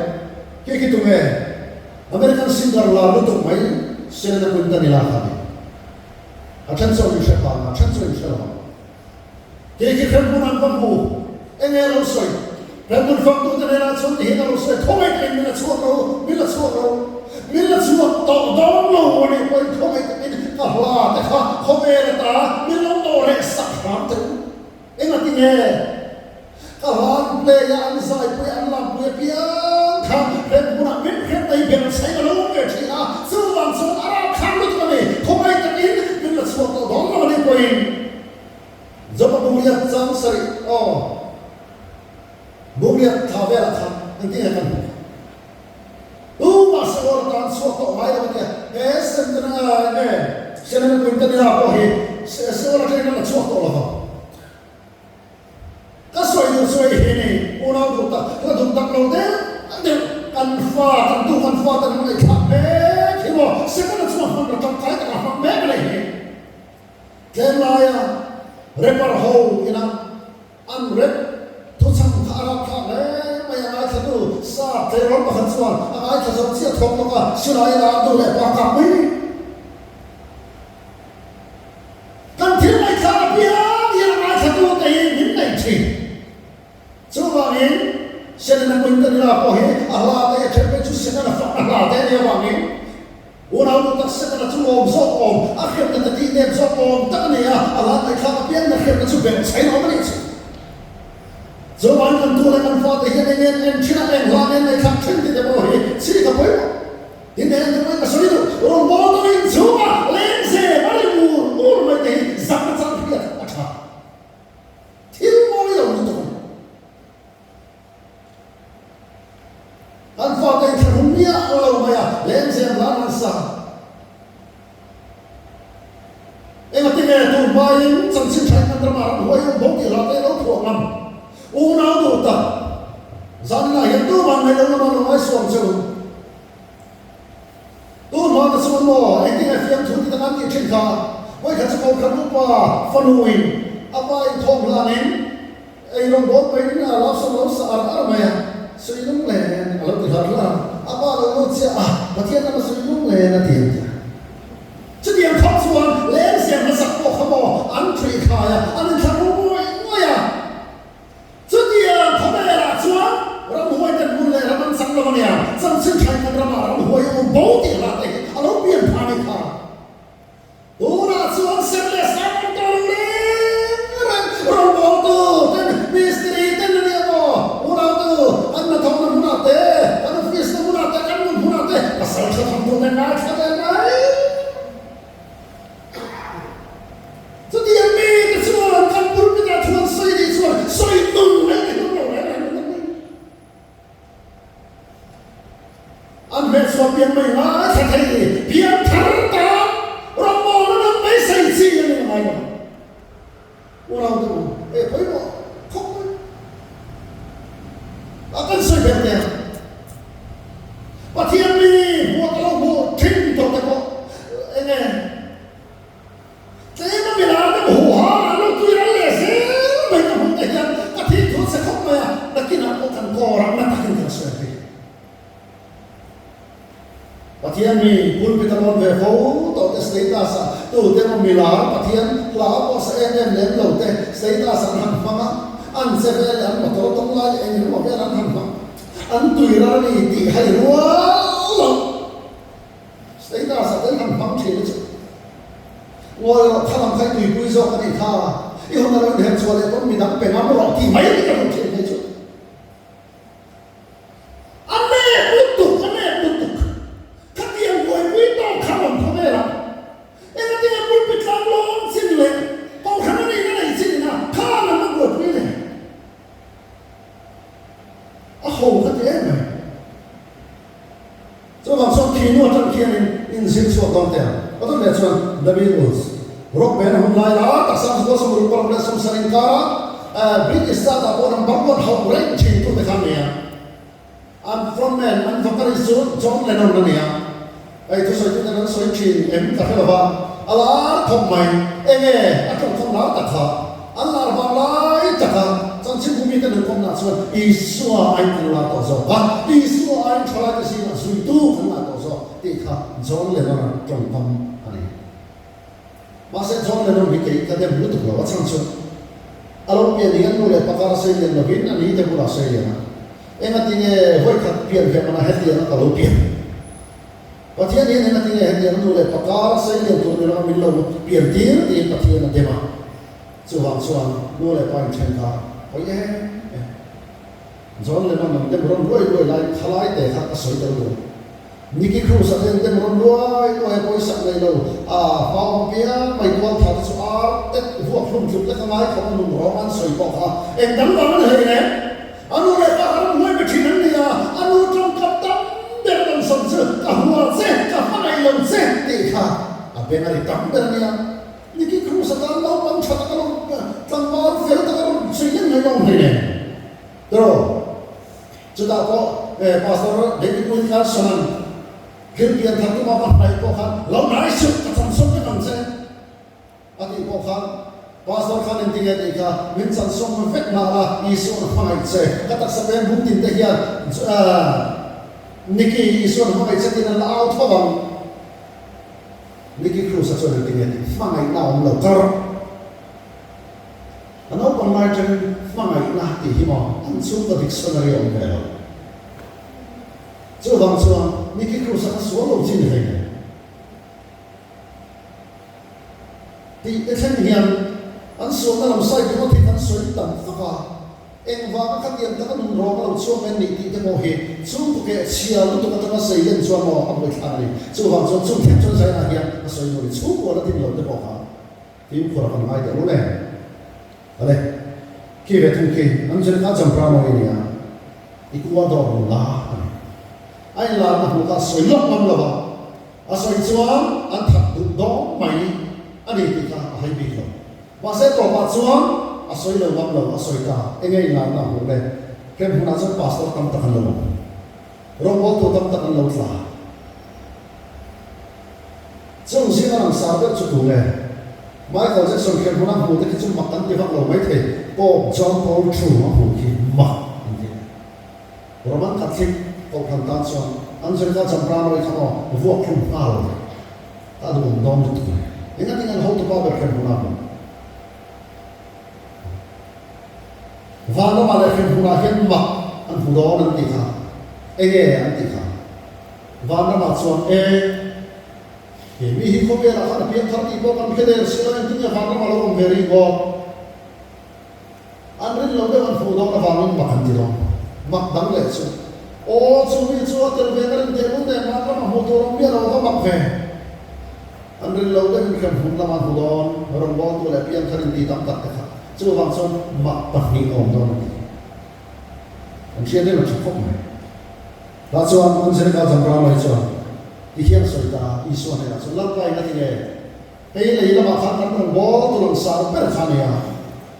khi khi tunge American singer lar lutuk mai Selena Quintanilla kha a ni. A then chu an inhre phang a, a then chu an inhre lo ang. Kei khi hremhmun an va hmu, enge a lo sawi? Hremhmun fangtute hnenah chuan tihian a lo sawi, Khawngaih takin min la chhuak lo, min la chhuak lo, min la chhuak tawh dawn lo a nih pawhin khawngaih takin ka hla te kha khawvel ata min lo nawhreh sak hram teh u. Engati nge? Ka hla an play a, an zaipui a, an lampui apiang kha hremhmunah min hrem mai ber chheng a lo awm ve thin a, chuvang chuan a rapthlak lutuk a ni. Khawngaih takin min la chhuak tawh dawn lo a nih pawhin Jopa Bungriat chang sarih aw Bungriat thla velah khan engtin nge kan hmuh kha? Tumah Seol atan chhuak tawh ngai lo a nia, he Sentana nge Selena Quintanilla pawh hi Seol atangin a la chhuak tawh lo vang. Ka sawi duh chu hei hi ni, unau duh tak, hla duh tak lo deuh deuh kan fa, kan tu kan fa ten an ngaihthlak mek hi maw, Setana chuan hman ra tangkai tak a hmang mek a ni hi. Tlem laia rapper ho ina an rap thuchhang kha a rapthlak hle mai a ngaithlatu sap tleirawl pakhat chuan a ngaithla zo chiah thawk lawk a, silai la a duh leh pa kap mai. Kan thil ngaihthlak apiang hian a ngaithlatute hi min nei thin. Chuvangin, Selena Quintanilla pawh hi a hla te a then phei chu Setana fakna hla te a nih avangin unau duh tak Setana chu lawm zawk awm, a hriatna te tih nep zawk awm tak a ni a, a hla ngaihthlak apiangin a hriatna chu belh chhain a awm a nih chu. Chuvangin kan tu leh kan fate hian eng en en thin a, eng hla nen ngaihthlak thin tih te pawh hi chik a pawimawh. Tin heng te pawhin ka sawi duh, rawngbâwl tawhin chhunga lengzem a ri ur ur mai te hi zak a chang hriat a tha. Thil mawi lo lutuk a ni. Kan fate in thlahrung miah lo mai a, lengzem lan an sa. Engati nge tun hmain chanchin thain kan ramah ram huai awm bo tih hlah te lo phuah ngam unau duh tak zaninah hian tumah ngaih lo lama lo ngaisuam che u. Tun hma te chuan maw engtinge fiamthu ti tak an tih thin kha vawikhat chu Kohhran upa fanuin a pa inkhawm hlanin ei rawn bawl pahin a lavsam lo sa ar ar mai a, sui lunglen a lo ti hlar hlar a, a pa lo lut chiah a, Pathian lama sui lunglen a ti ang tia. Chutiang khawp chuan lengzem hmasak pawh kha maw an ṭhui khai a, an inthlang ru nguai nguai a. Chutiang khawvelah chuan ramhuai ten hmun leh ram an chang lo a nia, chanchin ṭhain kan ramah ramhuai a awm bo tih hla te hi a lo pian phah a nih kha. Tunah chuan ser leh sang an tawh lo reng reng. Pasalṭha thawnthu te ngaithla ve mai. Chutiang mite chuan kan pulpit-ah thu an sawi nih chuan sawi tur mai ni hlawm lo reng reng an ni. An hmehchhuah pian mai ngaithla thei ni, pian thar tan rawngbawlna dang beisei chi a ni ngai lo. Unaute u, hei pawimawh khawp mai a kan sawi ber teh ang. Pathian mi hmuh ka lo hmuh thin tawh te pawh eng nge tlema milar deuh huha an lo tui ral leh zel mai ka hmuh te hian ka thih thu che khawp mai a, nakinah pawh kan kawr ang na takin kan sawi ang hi. Pathian mi pulpit a rawn ve fo tawh te status ah tute emaw milar Pathian hla pawh sa em em lem lo te status an han hmang a, an che vel leh an motor tawng lai leh eng emaw vel an han hmang an tui ral a ni tih hai rual lo status ah te an han hmang thin a chu. Ngawi rawh kha lam kha i tuipui zawk a nih kha, i hun a lo inherh chhuah leh pawn midang pe ngam rawh tih mai ka duh thin phei chu. A nep lutuk, a nep lutuk. Khatiang buaipui tawk kha rawn thaw vel a. Engatinge pulpit tlang lawm chin leh kohhran a nihna nei chin ina khan an va buaipui le? A ho ka ti em mai. Chuvang chuan khi nu atang khianin inzir chhuak dawn teh ang. Pathum leh chuan The Beatles, rock band hun lai la tak sang zual sawmruk paruk leh sawmsarih inkara British chart ah pawh number one hauh reng thin tute kha an ni a. An frontman, an vocalist chu John Lennon a ni a. Hei thusawi tuten an sawi thin em ka hre lo va, a lar khawp mai. Enge a tawngkam lar tak kha? An lar vang lai taka chanchinbu mite nun kawmna chuan Isua aiin kan lar tawh zawk a, Isua aiin thalaite zingah zuitu kan ngah tawh zawk tih kha John Lennon-a tawngkam a ni. Mahse John Lennon hi kei ka dem lutuk lo, a chhan chu a lo pian hian nu leh pakar a sei lian lovin a ni te bulah a sei lian a, engatinge vawikhat pian ve hmana hetianga ka lo pian? Pathian hian engatinge hetiang nu leh pakar sei lian tur ni lova min lo pian tir tiin Pathian a dem a. Chuvang chuan nu leh pa inthen kha pawi em em. John Lennon an dem rawn ruai ruai lai khalai te kha ka sawi tel duh. Nicky Cruz a ten dem rawn ruai ruai a pawisak nei lo a hma awm piang mai tual tha te chu ar tek vuak hlum tluk lek a ngai khawp a nun rawng an sawi pawh kha eng dang vang an hlei reng. A nu leh pa ka ram huai pe thin an ni a, a nu tawngkam tam ber rawn sawn chu ka hua che, ka hmangaih lo che tih kha a beng a ri tam ber a nia. Nicky Cruz a tan naupang tha tak a rawn tlangval fel tak a rawn sawi leng mai lawng hlei nen. Tiraw? Chutah pawh Pastor David Wilkerson-a'n thil pian thar tuma va hnaih pawh khan lo hnai suh, ka chansawm vek ang che. A tih pawh khan Pastor khan engtinge tih kha min chansawm vek mah la, Isuan a hmangaih che. Ka taksa peng bung tin te hian Nicky, Isuan a hmangaih che tiin an la au tho ang. Nicky Cruz-a chuan engtinge tih hmangaihna a awm lo kar. A naupang lai atangin hmangaihna tih hi maw an chhungkaw dictionary a awm ve lo. Chuvang chuan Nicky Cruz-a kha sual lo chi ni hleinem. Tih te thleng hian an sualna lam side ringawt hi kan sawi tam fak a, engvanga khatiang taka nun rawng a lo chhuak em nih tih te pawh hi chhungkaw keh chhia lutuk atanga sei len chuan maw a buaithlak a ni. Chuvang chuan chung thleng chuan Zaina hian a sawi maw ni chhungkua la din lo te pawh kha fimkhur a kan ngai teh lul em? Awle, khi ve thung khi Angelica Zambrano i nia, Ecuador nula a ni. A inlarna hmuh kha a sawi lawk ngam lo a. A sawi chuan an that duh dawng mai a ni tih kha a hai bik lo. Mahse tawpah chuan a sawi lo ngam lo, a sawi ta. Enge inlarna a hmuh le? Hrem hunah chuan pastor tam tak an lo awm. Rawngbawltu tam tak an lo tla. Chung zinga langsar deuh chu tu nge? Michael Jackson hrem huna hmuh te khi chu mak an ti vak lo maithei. Pope John Paul ii a hmuh khi mak an ti. Roman Catholic kohhran tan chuan Angelica Zambrano-i kha maw vuak hlum nghal a duh awm dawn lutuk mai. Engatin an hotupa ber hrem hunah maw? Van lamah leh hrem hunah hian mak an hmu dawn an tih kha enge an tih kha? Van lamah chuan e, he mi hi khawvelah khan a piangthar tih pawh kan hre der si lo, engtin nge van ramah lo awm ve rih bawk? An rin lo deuh an hmuh dawn avangin mak an ti dawn. Mak dang leh chu. Aw, chu mi chu a tel ve ka rin teh lul nen ram lamah hmuh tur awm miah lo va mak ve. An rin lo deuhin hrem hmun lamah hmu dawn, rawngbawltu leh piangthar inti tam tak te kha chuvang chuan mak pahnih a awm dawn a ti. An hriat em a tha khawp mai. Tah chuan Angelica Zambrano hi chuan ti hian sawi ta a, Isua hnenah chuan, Lalpa in a ti nge? Hei lei lamah khan kan rawngbawltu langsar ber kha a ni a,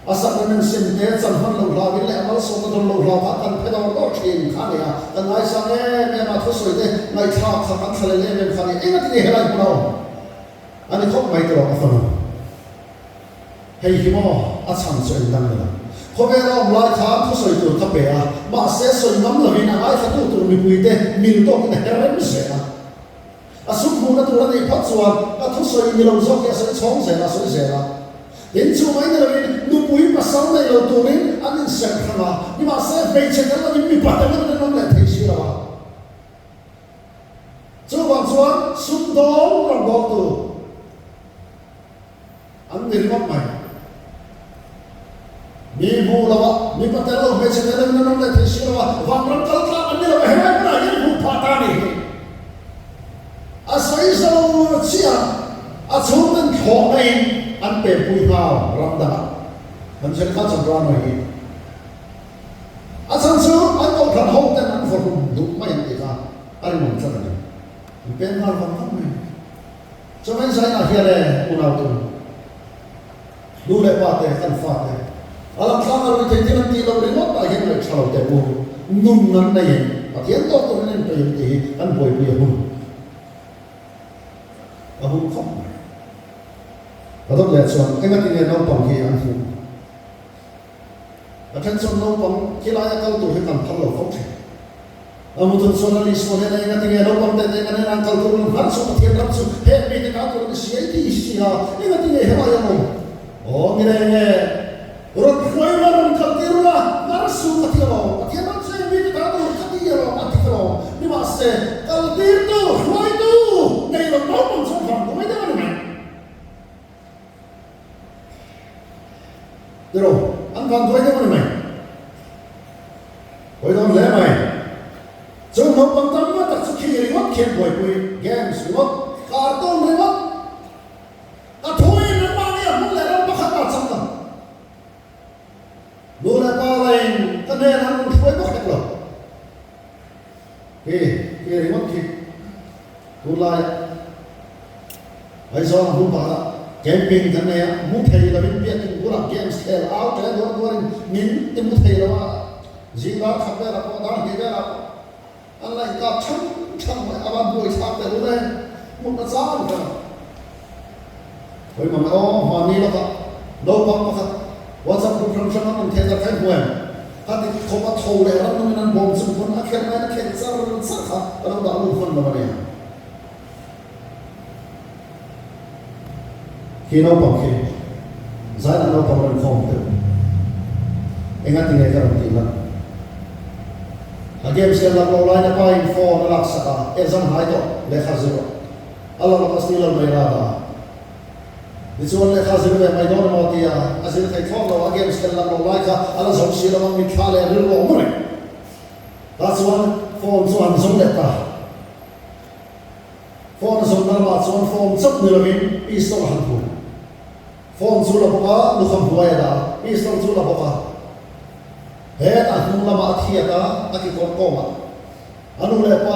a sacrament sem te chan hman lo hlauin leh a malsawmna dawn lo hlau kha kan phe dawr dawr thin kha a ni a, kan ngaisang em em a, thusawi te ngaihthlak kha kan thlalel em em kha a ni. Engati nge helai hmun a awm? A ni khawp mai tawh a fanu. Hei hi maw a chhan chu engdang ni lo. Khawvel a awm lai khan thusawi tur ka pe a, mahse sawi ngam lovin a ngaithlatu tur mipuite mil tawkin a her rem zel a. A sum hmuhna tur a neih phawt chuan ka thusawi ni lo zawk hi a sawi chhawng zel a, a sawi zel a. Tin, chu mai ni lovin nupui pasal nei lo turin an inserh hrang a, nimahse hmeichhe tel lovin mipa tel lovin an awm leh thei si lo a. Chuvang chuan sumdawng rawngbawltu An ni ringawt mai. Mi hmuh lo a, mipa tel lo, hmeichhe tel lo in an awm leh thei si lo a, vanram kal tlak an ni lo a, helai hmunah hian hmuh phah ta a ni hi. A sawi zo chiah a chhungten thlawhna in an pempui nghal ram dangah. Kan hriat kha Zambrano hi. A chhan chu an kohhran ho ten an vawhlum duh mai an tih kha a rinawm tlat a ni. An pem nghal vang vang mai. Chawhmeh zainah hian e unautu, nu leh pa te, kan fa te, a lam thlanga rui thei thil an tih loh ringawt ah hian ngaih tha lo teh u, nun an nei em, Pathian tawk turin an inpeih em tih hi kan buaipui a hun a hun khawp mai. Ka dawt leh chuan engati nge naupang hi an hmuh? A then chuan naupang khilaia kal tur hi kan phal lo fo thin. A mutun chuan a Isua hnena eng a ti nge naupang te te kan hnena an kal tur an hlan chu Pathian ram chu heng mite ta tur an ni si ei ti si a, eng a ti nge helai an awm? Aw ni reng e, rawn hruai ula rawn kal tir ula, hnar su ka ti alawm, Pathian ram chu heng mite ta tur ka ti alawm a ti ka lawm. Nimahse, kal tirtu, hruaitu nei lo naupang chuan vang duai deuh a ni mai. Tiraw, an van duai deuh a ni mai. Hawi dawn hle mai. Chung naupang tam tak chu khi ringawt khian buaipui, games ringawt, cartoon ringawt, a thuin an mahni a hmun leh ram pakhat ah chang lo. Nu leh pa laiin ka hnenah an rawn hruai bawk hek lo. Khi, khi ringawt khi tunlaiah Aizawl a hmun pakhatah camping kan nei a, mu thei lovin biakin bulah games khel au ṭe duar duarin min ti mu thei lo a, zing dar khat velah pawh dar hnih velah pawh an la inkap ṭhang ṭhang mai, a van buai thlak teh lul e, hmun a chang ber a. Hawi mang aw, hmanni lawkah naupang pakhat WhatsApp group hrang hrang an rawn theh darh kha i hmu em? Kha ti khawp a tho leh ram nungin an bawm chung pawn a khelh ngaiin a khelh char char kha ka lo dah lut hman lo a nia. Khi naupang khi zainah naupang rawn khawm deuh enga ti nge ka rawn tih lan? A games hian lak loh laiin a pa in phone a lak sak a, exam hnai tawh lehkha zir rawh. A la lawk a steel al mai rat a. Tichuan lehkha zir ve mai dawn emaw tia a zir thei thlawt lo, a games khelh lak loh lai kha a la zo si lo a, mitthla leh rilru a awm reng. Tah chuan phone chu a han zawng leh ta. Phone a zawn na lamah chuan phone chauh ni lovin pistol a han hmu. Phone chu la bawk a, lukham hnuai a dah a, pistol chu la bawk a. Hetah hnung lamah a thiat a, a kekawr kawngah a nu leh pa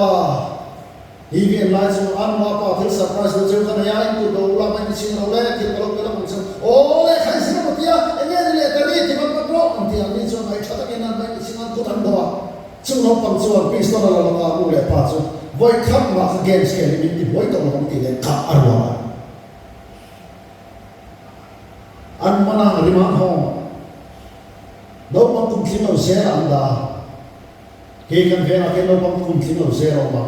TV en lai chu a nu a pa thil surprise lo cheu ka nei a, in kut lo ula mai ni ching lo le, thil ka lo pe lam ang cheu. Aw le khai zir emaw tia, enge ni leh ta ri ti vat vat rawh an ti a, mi chuan ngaih tha takin an mai ni ching an kut an dawh a. Chu naupang chuan pistol a la lawk a, nu leh pa chu vawi khat mah kha games khel hi min ti buai tawh lo ang tih leh kah a rual a. An man a, rim an hawng. Naupang kum tling lo zel a an dah a. Kei kan vengah khian naupang kum tling lo zel a awm a.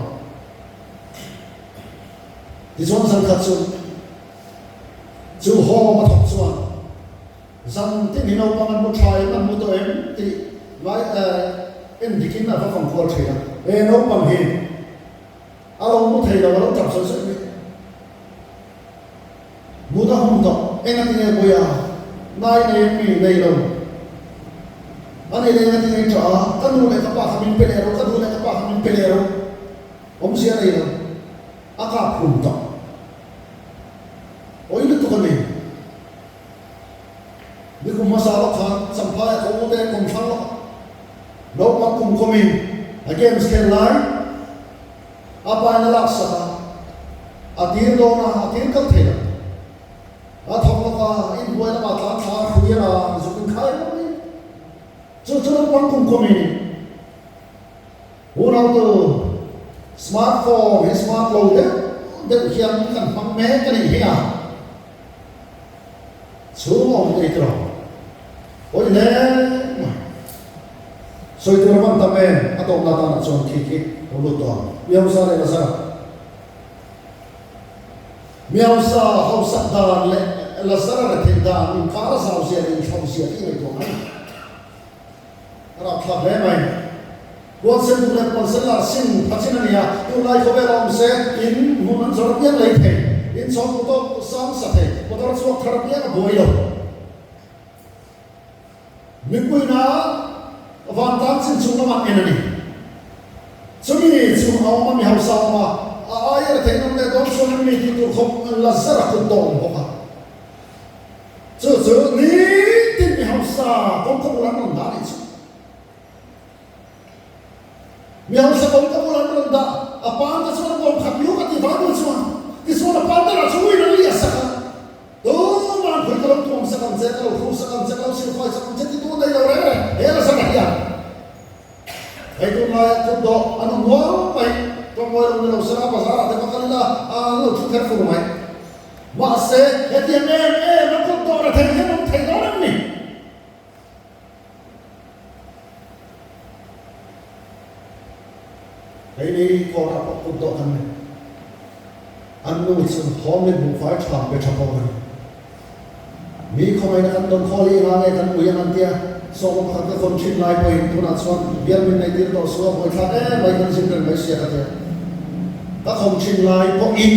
Tichuan zan khat chu chu home a thawk chuan zan tin hi naupang an mu tha em an mu tawh em tih ngai en dikin a va fang kual thin a. He naupang hi a lo mu thei lo a lo tap sawi sawi mai. Mut a hun tawh, engati nge Puia? Nai nei em mi? Nei lo. A nei leh engati nge i ṭah a? Ka nu leh ka pa kha min pe leh rawh, ka nu leh ka pa kha min. pe leh rawh. Awmzia nei lo. A kap hlum tak. Awi lutuk a ni. Nikum hmasa lawk khan Champhai a khaw ute an kawm hrang lawk a. Naupang kum kawmin a games khel lai a pain a lak sak a, a tir dawn a, a tir kal thei lo. A thawk lawk a, inhnuai lamah tlan thla a hrui a la zuk inkhai rawh mai. Chu chu naupang kum kawmin Unautu, smartphone hi smart lo deuh deuh hian kan hmang mek a nih hi a. Chhung awm ei tawh. Pawi hle mai. Sawi tur a van tam em? A tawpna tanah chuan khi khi lo lut tawh ang. Mi hausa leh Lazara. Mi hausa hausak dan leh Lazara retheih dan inkar a zau zia leh inthlauh zia khi ngaihtuah ngai. A rapthlak hle mai. Puan sen duh leh puan sen lar sin pha chin a ni a, tunlai khawvel a awm se in hmun an zawrh apiang lei thei, in chhawm duh tawk sang sa thei, motor chhuak thar apiang a buai lo. Mipuina vantlang chin chung lamah en a ni. Chumi chu a awm a, mi hausa a awm a, a aia retheih nawm leh dawn chuan an mi tih tur khawp Lazar a kut tawh awm bawk a. Chu chu nitin mi hausa kawngka bul an rawn dah a nih chu. Mi hausa kawngka bul an rawn dah, a pante chuan a bawm khat lu ka ti Bible chuan. Tichuan a pante lah chu uin an liah sak a, Tuman phui ka lo tuam sak ang che, ka lo hru sak ang che, ka lo silfai sak ang che ti tu nei lo reng reng he la sak a hian. Hei tunlaia kut dawh an awm nual mai, tawngmawi lo ni lo sela bazar ah te va kal ila an lo thu kher fur mai. Mahse, hetiang em em a kut dawh rethei hian awm thei dawn em ni? Keini kawrah pawh kut dawh kan nei. An nu chu hawmin buhfai tha pe tha bawk a ni. Mi khawngaihna kan dawn khawl hi enga nge kan ui ang an tia, sawma pakhat ka khawn thin lai pawhin tunah chuan bial min nei tir tawh suh a buaithlak em mai kan zin reng mai sia ka tia. Ka khawn thin lai pawhin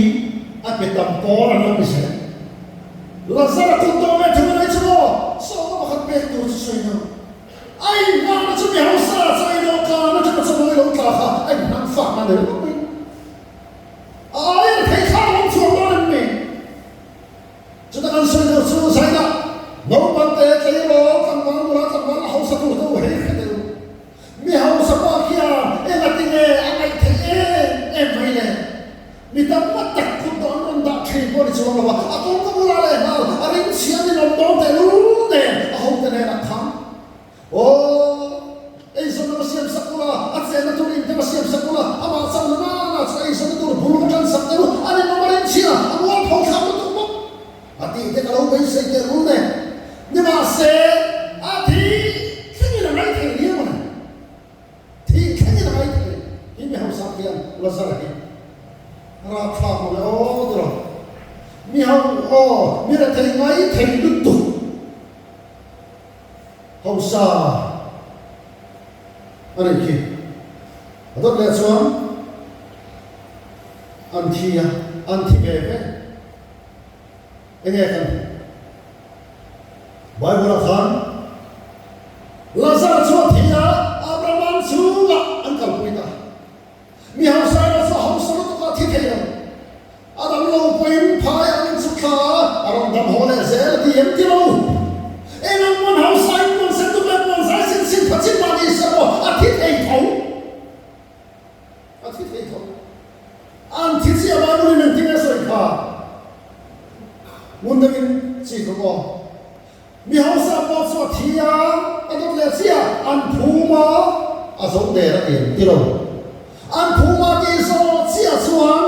a pe tam pawl an lo ni zel. Lazara kut tawh ve thung a nei chu maw? Sawma pakhat pek tur chu sawi lo. A inhmanna chu mi hausa chu ei dawhkan atanga chaw lo tla kha a inhmang fakna ni ringawt mai. A aia thei kha a awm chhuak dawn em ni? Chuta kan sawi tur chu Zaina, naupang te tleirawl tlangval nula tlangval a hausa tur te u hei hre deuh. Mi hausa pawh khian eng a ti nge a ngaih theih em em mai le? Mi tam tak kut dawh an rawn dah thin pawh ni chuang lo a, a kawngka bulah leh nghal a ring chhia ni lawm dawn tehlul nen a hote nen a kham. Aw, eizawnna va siam sak ula, a chenna tur in te va siam sak ula, amah chauhna nana chu eizawnna tur bul va tan sak deuh, a rinawm a rinchhia, a mualpho thlak lutuk bawk. A tih te ka lo beisei teh rul nen. Nimahse, a thi thlengin a ngai thei riau a ni. Thi thlengin a ngai thei. Hi mi hausa khian Lazara hi rapthlak mawle aw tiraw. Mi ho aw, mi rethei ngai thei lutuk. Hausa a nih khi. A dawt leh chuan an thi a, an thi ve ve. Enge kan hmuh? Bible-ah khan Lazar chu a thi a, Abraham chungah an kalpui ta. Mi hausa erawh chu a hausa lutuk a, thi thei lo. A dam lo pawhin phai an inchuk thla a, a rawn dam haw leh zel a ti em ti lo. Eng ang pawn hausa in puan sen tuk leh puan zai sin sin pha chin mah ni se maw, a thi thei tho. A thi thei tho. An thi chiah Bible in engtin nge sawi kha? Ngun deuhin chi ka aw. Mi hausa pawh chu a thi a, a dawt leh chiah, an phum a, a zo der a ti ang ti lo. An phum a tih zawh chiah chuan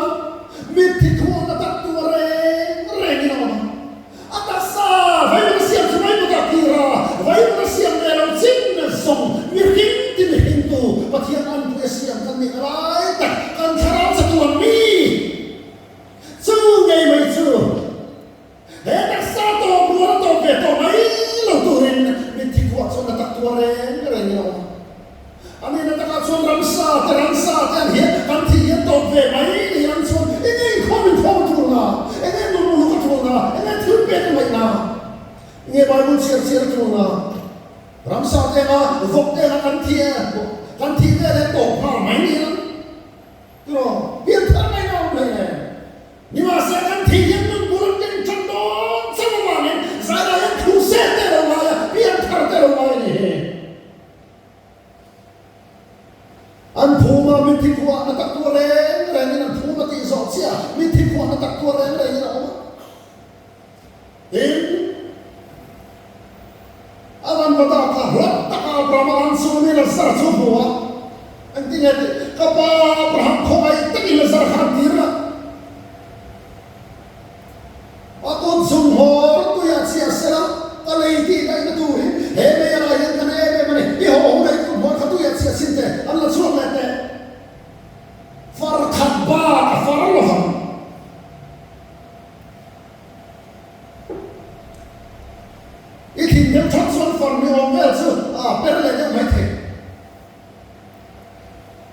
mitthi thuahna tak tur reng rengin a awm a. A taksa vaivut a siam chu vaivut a tir a, vaivut a siam ve lo chin zawng mihring ti mihringtu Pathian anpui a siam kan nih lai tak kan thlarau chatuan mi chu ngei mai chu. He taksa tawp rual a tawp ve tawh mai lo turin mitthi khuah chuan a tak tuar reng rengin a awm a. A nihna takah chuan ramsa te ransa te ang hian kan thih hian tawp ve mai ni ang chuan enge inkhawm inkhawm a tul na, enge nun uluk a tul na, enge thil pek a ngaih na, enge Bible chhiar chhiar a tul na. Ramsa te anga vawk te anga kan thih kan thih vel hian tawp nghal mai ni ang. Abraham mitthi khuah na tak tuar reng rengin an phum a tih zawh chiah mitthi khuah na tak tuar reng rengin a awm a. Tin, a rawn va dak a, hlat taka Abraham a an chungin Lazara chu a hmu a, Engtinge tih? Ka pa Abraham khawngaih takin Lazara kha an tir a. A kut zunghawr tuiah chiah sela, ka lei tih daihna turin he mei a lai hian ka na em em a ni. I haw hun ei kut hmawr kha tuiah chiah sin teh, an la chhuak leh teh. Far khat bak a far lo vang. I thin deuh that chuan far ni awm vel chu a per leh deuh mai thei.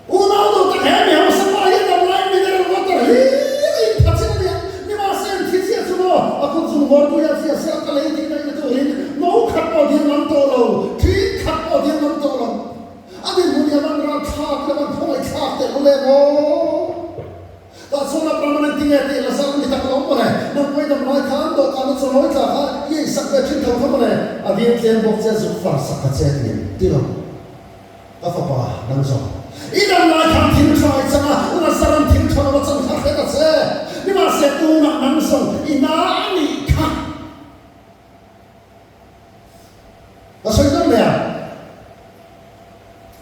Unau duh tak he mi hausa pa hian dam laiin mineral water hlir a in pha chin a nia. Nimahse an thi chiah chu maw a kut zung hawr pui a chiah sia ka lei tih daihna turin no khat pawh ding ngam tawh lo, thin khat pawh ding ngam tawh lo. A dinhmun hi a van ralthlak leh a van khawngaih thlak teh lul em aw. Tah chuan Abraham an ti nge tih Lazar ni tak lo mawle, nang pawhin dam lai khan dawhkan a chaw nawi tla kha i eisak ve thin tho kha mawle, a dil tlem bawk che zuk far sak ka che ti em? Ti lo, ka fapa nang zawk. I dam lai khan thil tha i chang a, Lazar an thil tha lo a chan kha hre ta che, nimahse tunah nang zawng i na a nih kha. Ka sawi deuh leh a,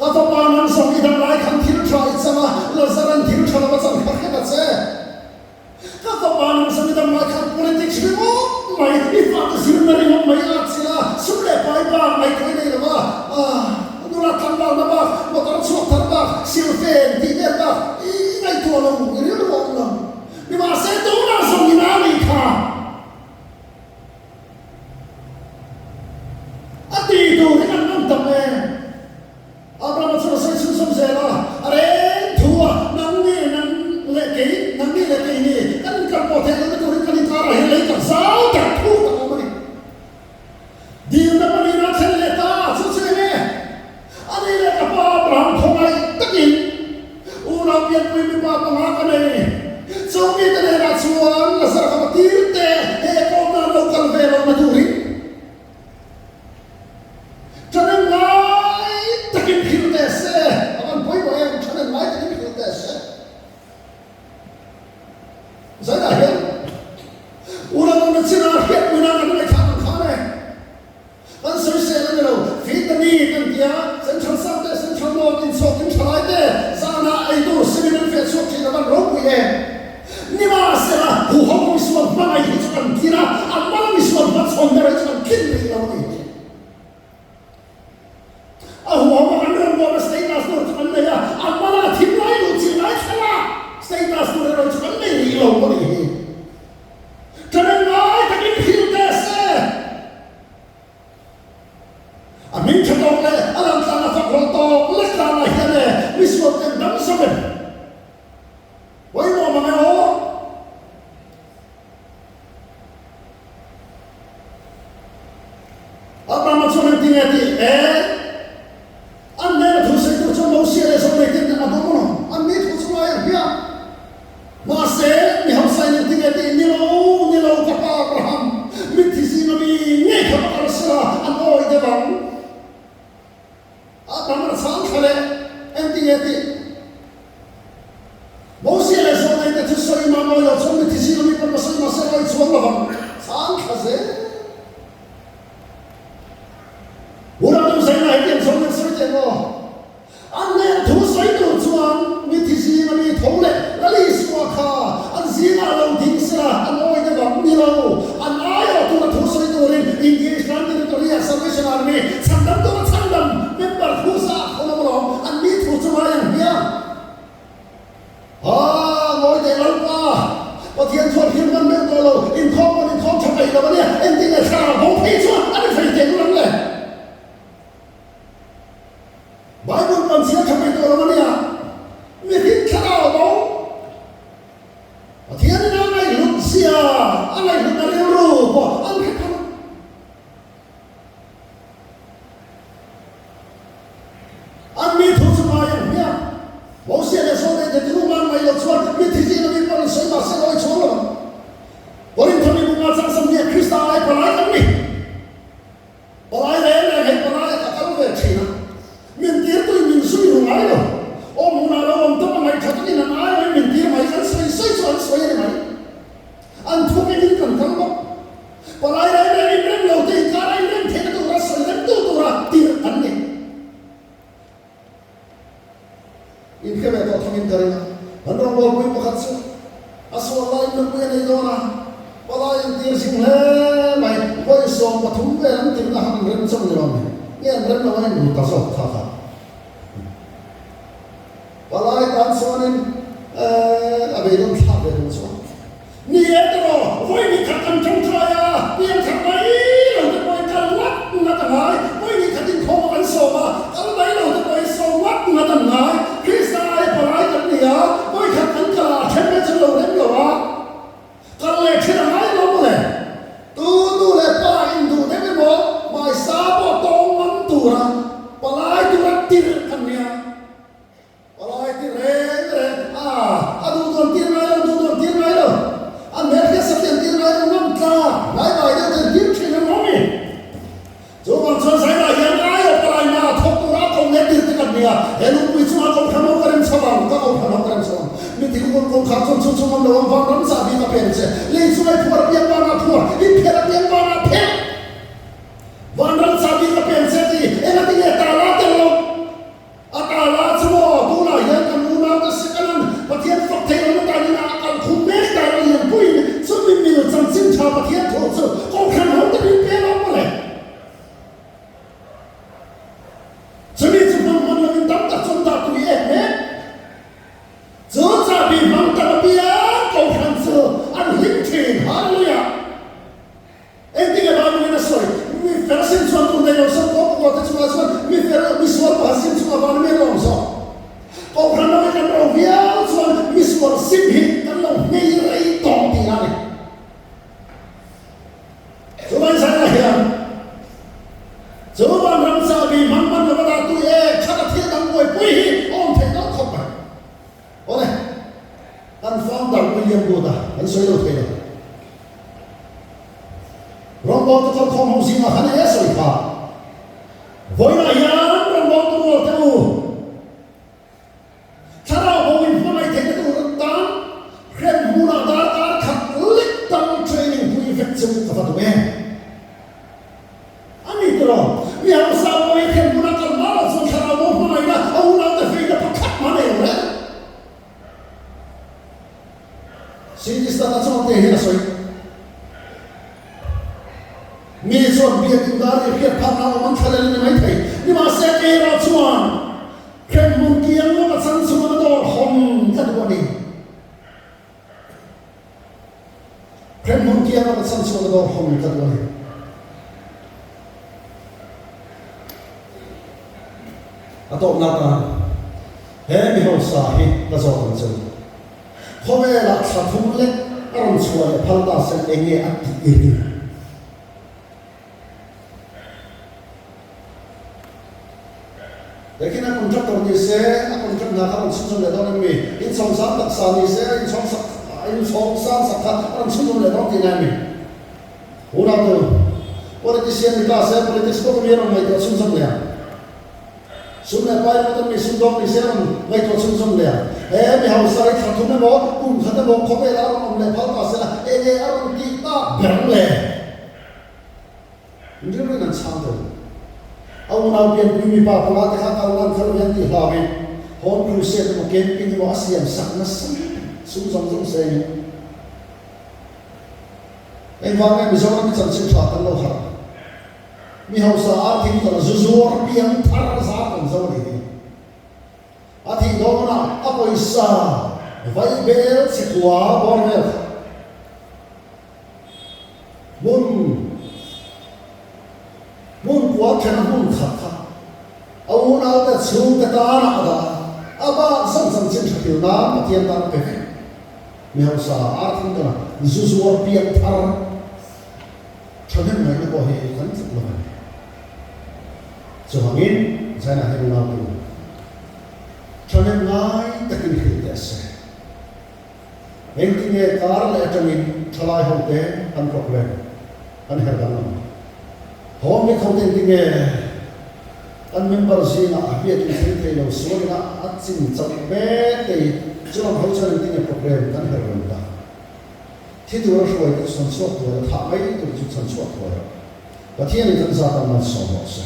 Ka fapa nang zawng i dam lai khan thil tha i chang a, Lazaran thil tha lo a chan kha hret a che. Ka fapa nang zawng i dam lai khan politics ringawt mai, i fate zirna ringawt mai a chilh a, sum leh pai bak ngaihtuah i nei lo va, ah, nula tlangvalna bak, motor chhuak thar bak, silfen tih vel bak i ngaihtuah lo, i rilru a awm lo. Nimahse tunah zawng i na nih kha. A ti tur hi kan ngam tak em? Abrahama chuan a sawi chhunzawm zel a, A reng thu a, nangni nang leh kei, nangni leh kei ni, kan inkal pawh theih lohna turin kan inkarah hian lei tak zau tak thu tak a awm a ni. Dilna panin a thlen leh ta, chu chu eng nge? A ni leh ka pa Abraham khawngaih takin unau pianpui mipa panga ka nei. Chu mite hnenah chuan Lazar ka va tir teh, he kawmna an lo kal ve lohna turin ṭhanem ngai takin hrilh teh se, a van pawimawh em, ṭhanem ngai takin hrilh teh se. Zainah hian unau chinah hriatpuina kan ngaihthlak ang khan e. Kan sawisel a ni lo, vitamin an ti a, Central South leh Central North inchhawk in thalai te zanah ei tur simin an feh chhuak thin a van ropui em. Nimahsela, huho misual hmangaih hi chu kan tlin a, an hmala misual hmachhawn ber hi chu kan tlin rih lo a ni. A huham a kan rawngbawlna status tur chu kan nei a, an hmala thim lai luh chilh lai thlenga status tur erawh chu kan nei rih lo a nih hi. Ṭanem ngai takin hrilh teh se. A hming ṭha tawk leh a lamtlang a fak rawh tawk lek danah hian e misual ten dam zawk em? Pawimawh mang e aw. Abrahama chuan engtin nge tih? E, an hnena thu sawi tur chuan Mosia leh Zawlnei ten a dawm alawm. Anni thu chu ngai ang hian. Mahse, mi hausain engtin nge tih? Ni lo, ni lo, ka pa Abraham, mitthi zinga mi ngei kha va kal sela, an awi deuh ang. A tam a chhang thla leh engtin nge tih? Mosia leh Zawlnei te thusawi mah mawi lo chuan mithi zing ami pawn va sawi mahse awi chuang lo vang chhang thla zel. Ura deuh zaina hetiang zawng an sawi teh maw? An hnen thu sawi tur chuan mithi zing ami tho leh Lal Isua kha an zingah lo ding sela an awi deuh ang ni lo. An aiawh tura thu sawi turin India Islam Territory-ah Salvation Army chhandam tura chhandam member thu sa a thawn awm alawm, an ni thu chu ngai ang hian. Haa, ngawi teh Lalpa, Pathian chuan hlim hman meuh tawh lo, inkhawm pawn inkhawm tha peih lo a nia, engtin nge thlarau bo phei chuan a ni thei teh lul ang le? Bible pawn chhiar tha peih tawh lo a nia, mihring thlarau bo. Pathianin a ngaihhlut zia, a ngaihhlutna rilru pawh an hre thar a. An mi thu chu ngai ang hmiang. Mosia leh Saul leh Tetiru man mai lo chuan mi thi zing ami pawh an sawi mahse lawi chhuang lo ang. Korinth mi bunga chang sawmhnih Krista ai palai kan ni. Palai reng reng hei palai a ka kal ve thin a. Min tirtu in min zui ru ngai lo. Awm hunah lo awm patling in ka ring a, kan rawngbawlpui pakhat chu a sual laiin nupui a nei dawn a, palai an tir zing hle mai, vawi 13 vel an tirna khan an rem chauh ni lo mi, nge an rem lo a inru ta zawk kha kha. Palai tan chuanin a beidawn thlak ve dawn chuan. Ni e tiraw, vawi ni khat kan tawngtai a, pian khat mai lo te pawhin kal ngat ngat a ngai, vawi ni khat inkhawm a kan sawm a, kal mai lo te pawhin sawm ngat ngat an ngai, Krista aia palai kan ni a, vawi khat kan kal ah a then mai chu lo rem lo a, kal leh then a ngai lo mawle. Tu nu leh pa induh deuh emaw hmaisa pawh tawng ngam tura palai tura tirh kan nia. Palai ti reng reng a, a duh dawn tir ngai lo, duh dawn tir ngai lo, a hmelhriat satlian tir ngai lo, ngam tlak hnai bai deuh ten tir thin an awm i. Chuvang chuan Zaina hian ai aw palai hna thawk tura a ko leh tir te kan nia, he lungpui chungah kohhran ho ka rem chho ang, ka kohhran ho ka rem chho ang, mi ti kut kawngkhar chuan chu chu ngam lo ang, vanram chahbi ka pen che, lei chunga i phuar apiang vanah phuar, i phelh apiang vanah phelh, vanram chahbi ka pen che ti, engatinge tala tel lo. A tala chu maw tunah hian kan unaute Setanan Pathian fak thei lohna tanin a kal khum mek dan a lian puiin chumi mil chanchin tha Pathian thu chu kohhran ho te min pek awm mawle. Chumi chu hmang hman lovin tam tak chuan dah tui ek mek. Chu chahbi hmang tam apiang kohhran chu an hlim thin. Hallelujah! Engtin nge Bible in a sawi? Mi fel sim chuan tur nei lo sawn pawh pakua te chungah chuan mi fel mi sual pakhat sim chungah vana mi a lawm zawk. Kohhran lo hi kan ro viau chuan mi sual sim hi kan lo hmei rei tawh tih a ni. Chuvang zaiah hian chu vanram chahbi hmang hman lova dah tui e khat a thil dang buaipui hi a awm theih dawn khawp mai. Awle, kan founder William Booth-a kan sawi lo thei lo. Rawngbawltu kalkhawm ho zingah khan eng nge sawi kha? Vawiinah hian rawngbawltu rual te u, thlarau bo in hmangaih theihna tur tan hremhmunah darkar khat lek dang training pui vek chu ka va duh em? A ni tiraw? Mi hausa pawhin hremhmunah kal hma loh chuan thlarau bo hmangaihna a unaute feina pakhat mah nei lo reng. Sindistana chuan te hian a sawi. Mi chuan biakin dar i hriat phakna awm an thlalel a ni maithei. Nimahse Keira chuan hremhmun kiang lawk a chan chunga dawr hawn ka duh a ni. Hremhmun kiang lawk a chan chunga dawr hawn ka duh a ni. A tawpna atan he mi hausa hi ka zawt ang che u. Khawvelah thla thum lek a rawn chhuah leh phal ta se eng nge a tih i ring? Lekin a contractor ni se, a contract hna kha a rawn chhunzawm leh dawn em mi? Inchhawng sang taksa ni se, a inchhawng sak a inchhawng sang sak kha a rawn chhunzawm leh dawn tihna em mi? Unau te u, politician ni ta se, politics bawk ami a rawn ngaihtuah chhunzawm leh ang. Sum leh pai ringawt ami sumdawng ni se a rawn ngaihtuah chhunzawm leh ang. He mi hausa hi thla thum emaw, kum khat emaw khawvelah a rawn awm leh phal ta se la, eng nge a rawn tih tak ber le? Rilruin an chhang deuh. A unau pianpui mipa panga te kha kal nan kha lo hian tih hlauin Home Crusade emaw camping emaw a siam sak nasa sum zawng zawng sengin Engvang nge Mizoram hi chanchin tha kan lo harh? Mi hausa ar thing tawrh zu zuar piang thar zar kan zo a nih hi. A thih dawnah a pawisa vaibel chhekua bawr vel kha hmun hmun kua thena hmun khat kha a unaute chhungte tanah a dah a, a bak zawng chanchin tha thil nan Pathian tan a pe vek. Mi hausa ar thing tawrh zu zuar piang thar. Thahnem ngaihna pawh hi kan tluk lo a ni. Chuvangin, Zaina hian unau tu thahnem ngai takin hrilh teh se. Engtinge kar leh atangin thalai ho te an problem an her danglam ang. Home bik ho te engtinge an member zingah a biakin thleng thei lo sualin a a chin chauh mek te hi chulam ho chuan engtinge problem kan her reng ta. Thi tura hruai te chu chhan chhuak thuai a, thah mai tur chu chhan chhuak thuai rawh. Pathianin kan zat a malsawm rawh se.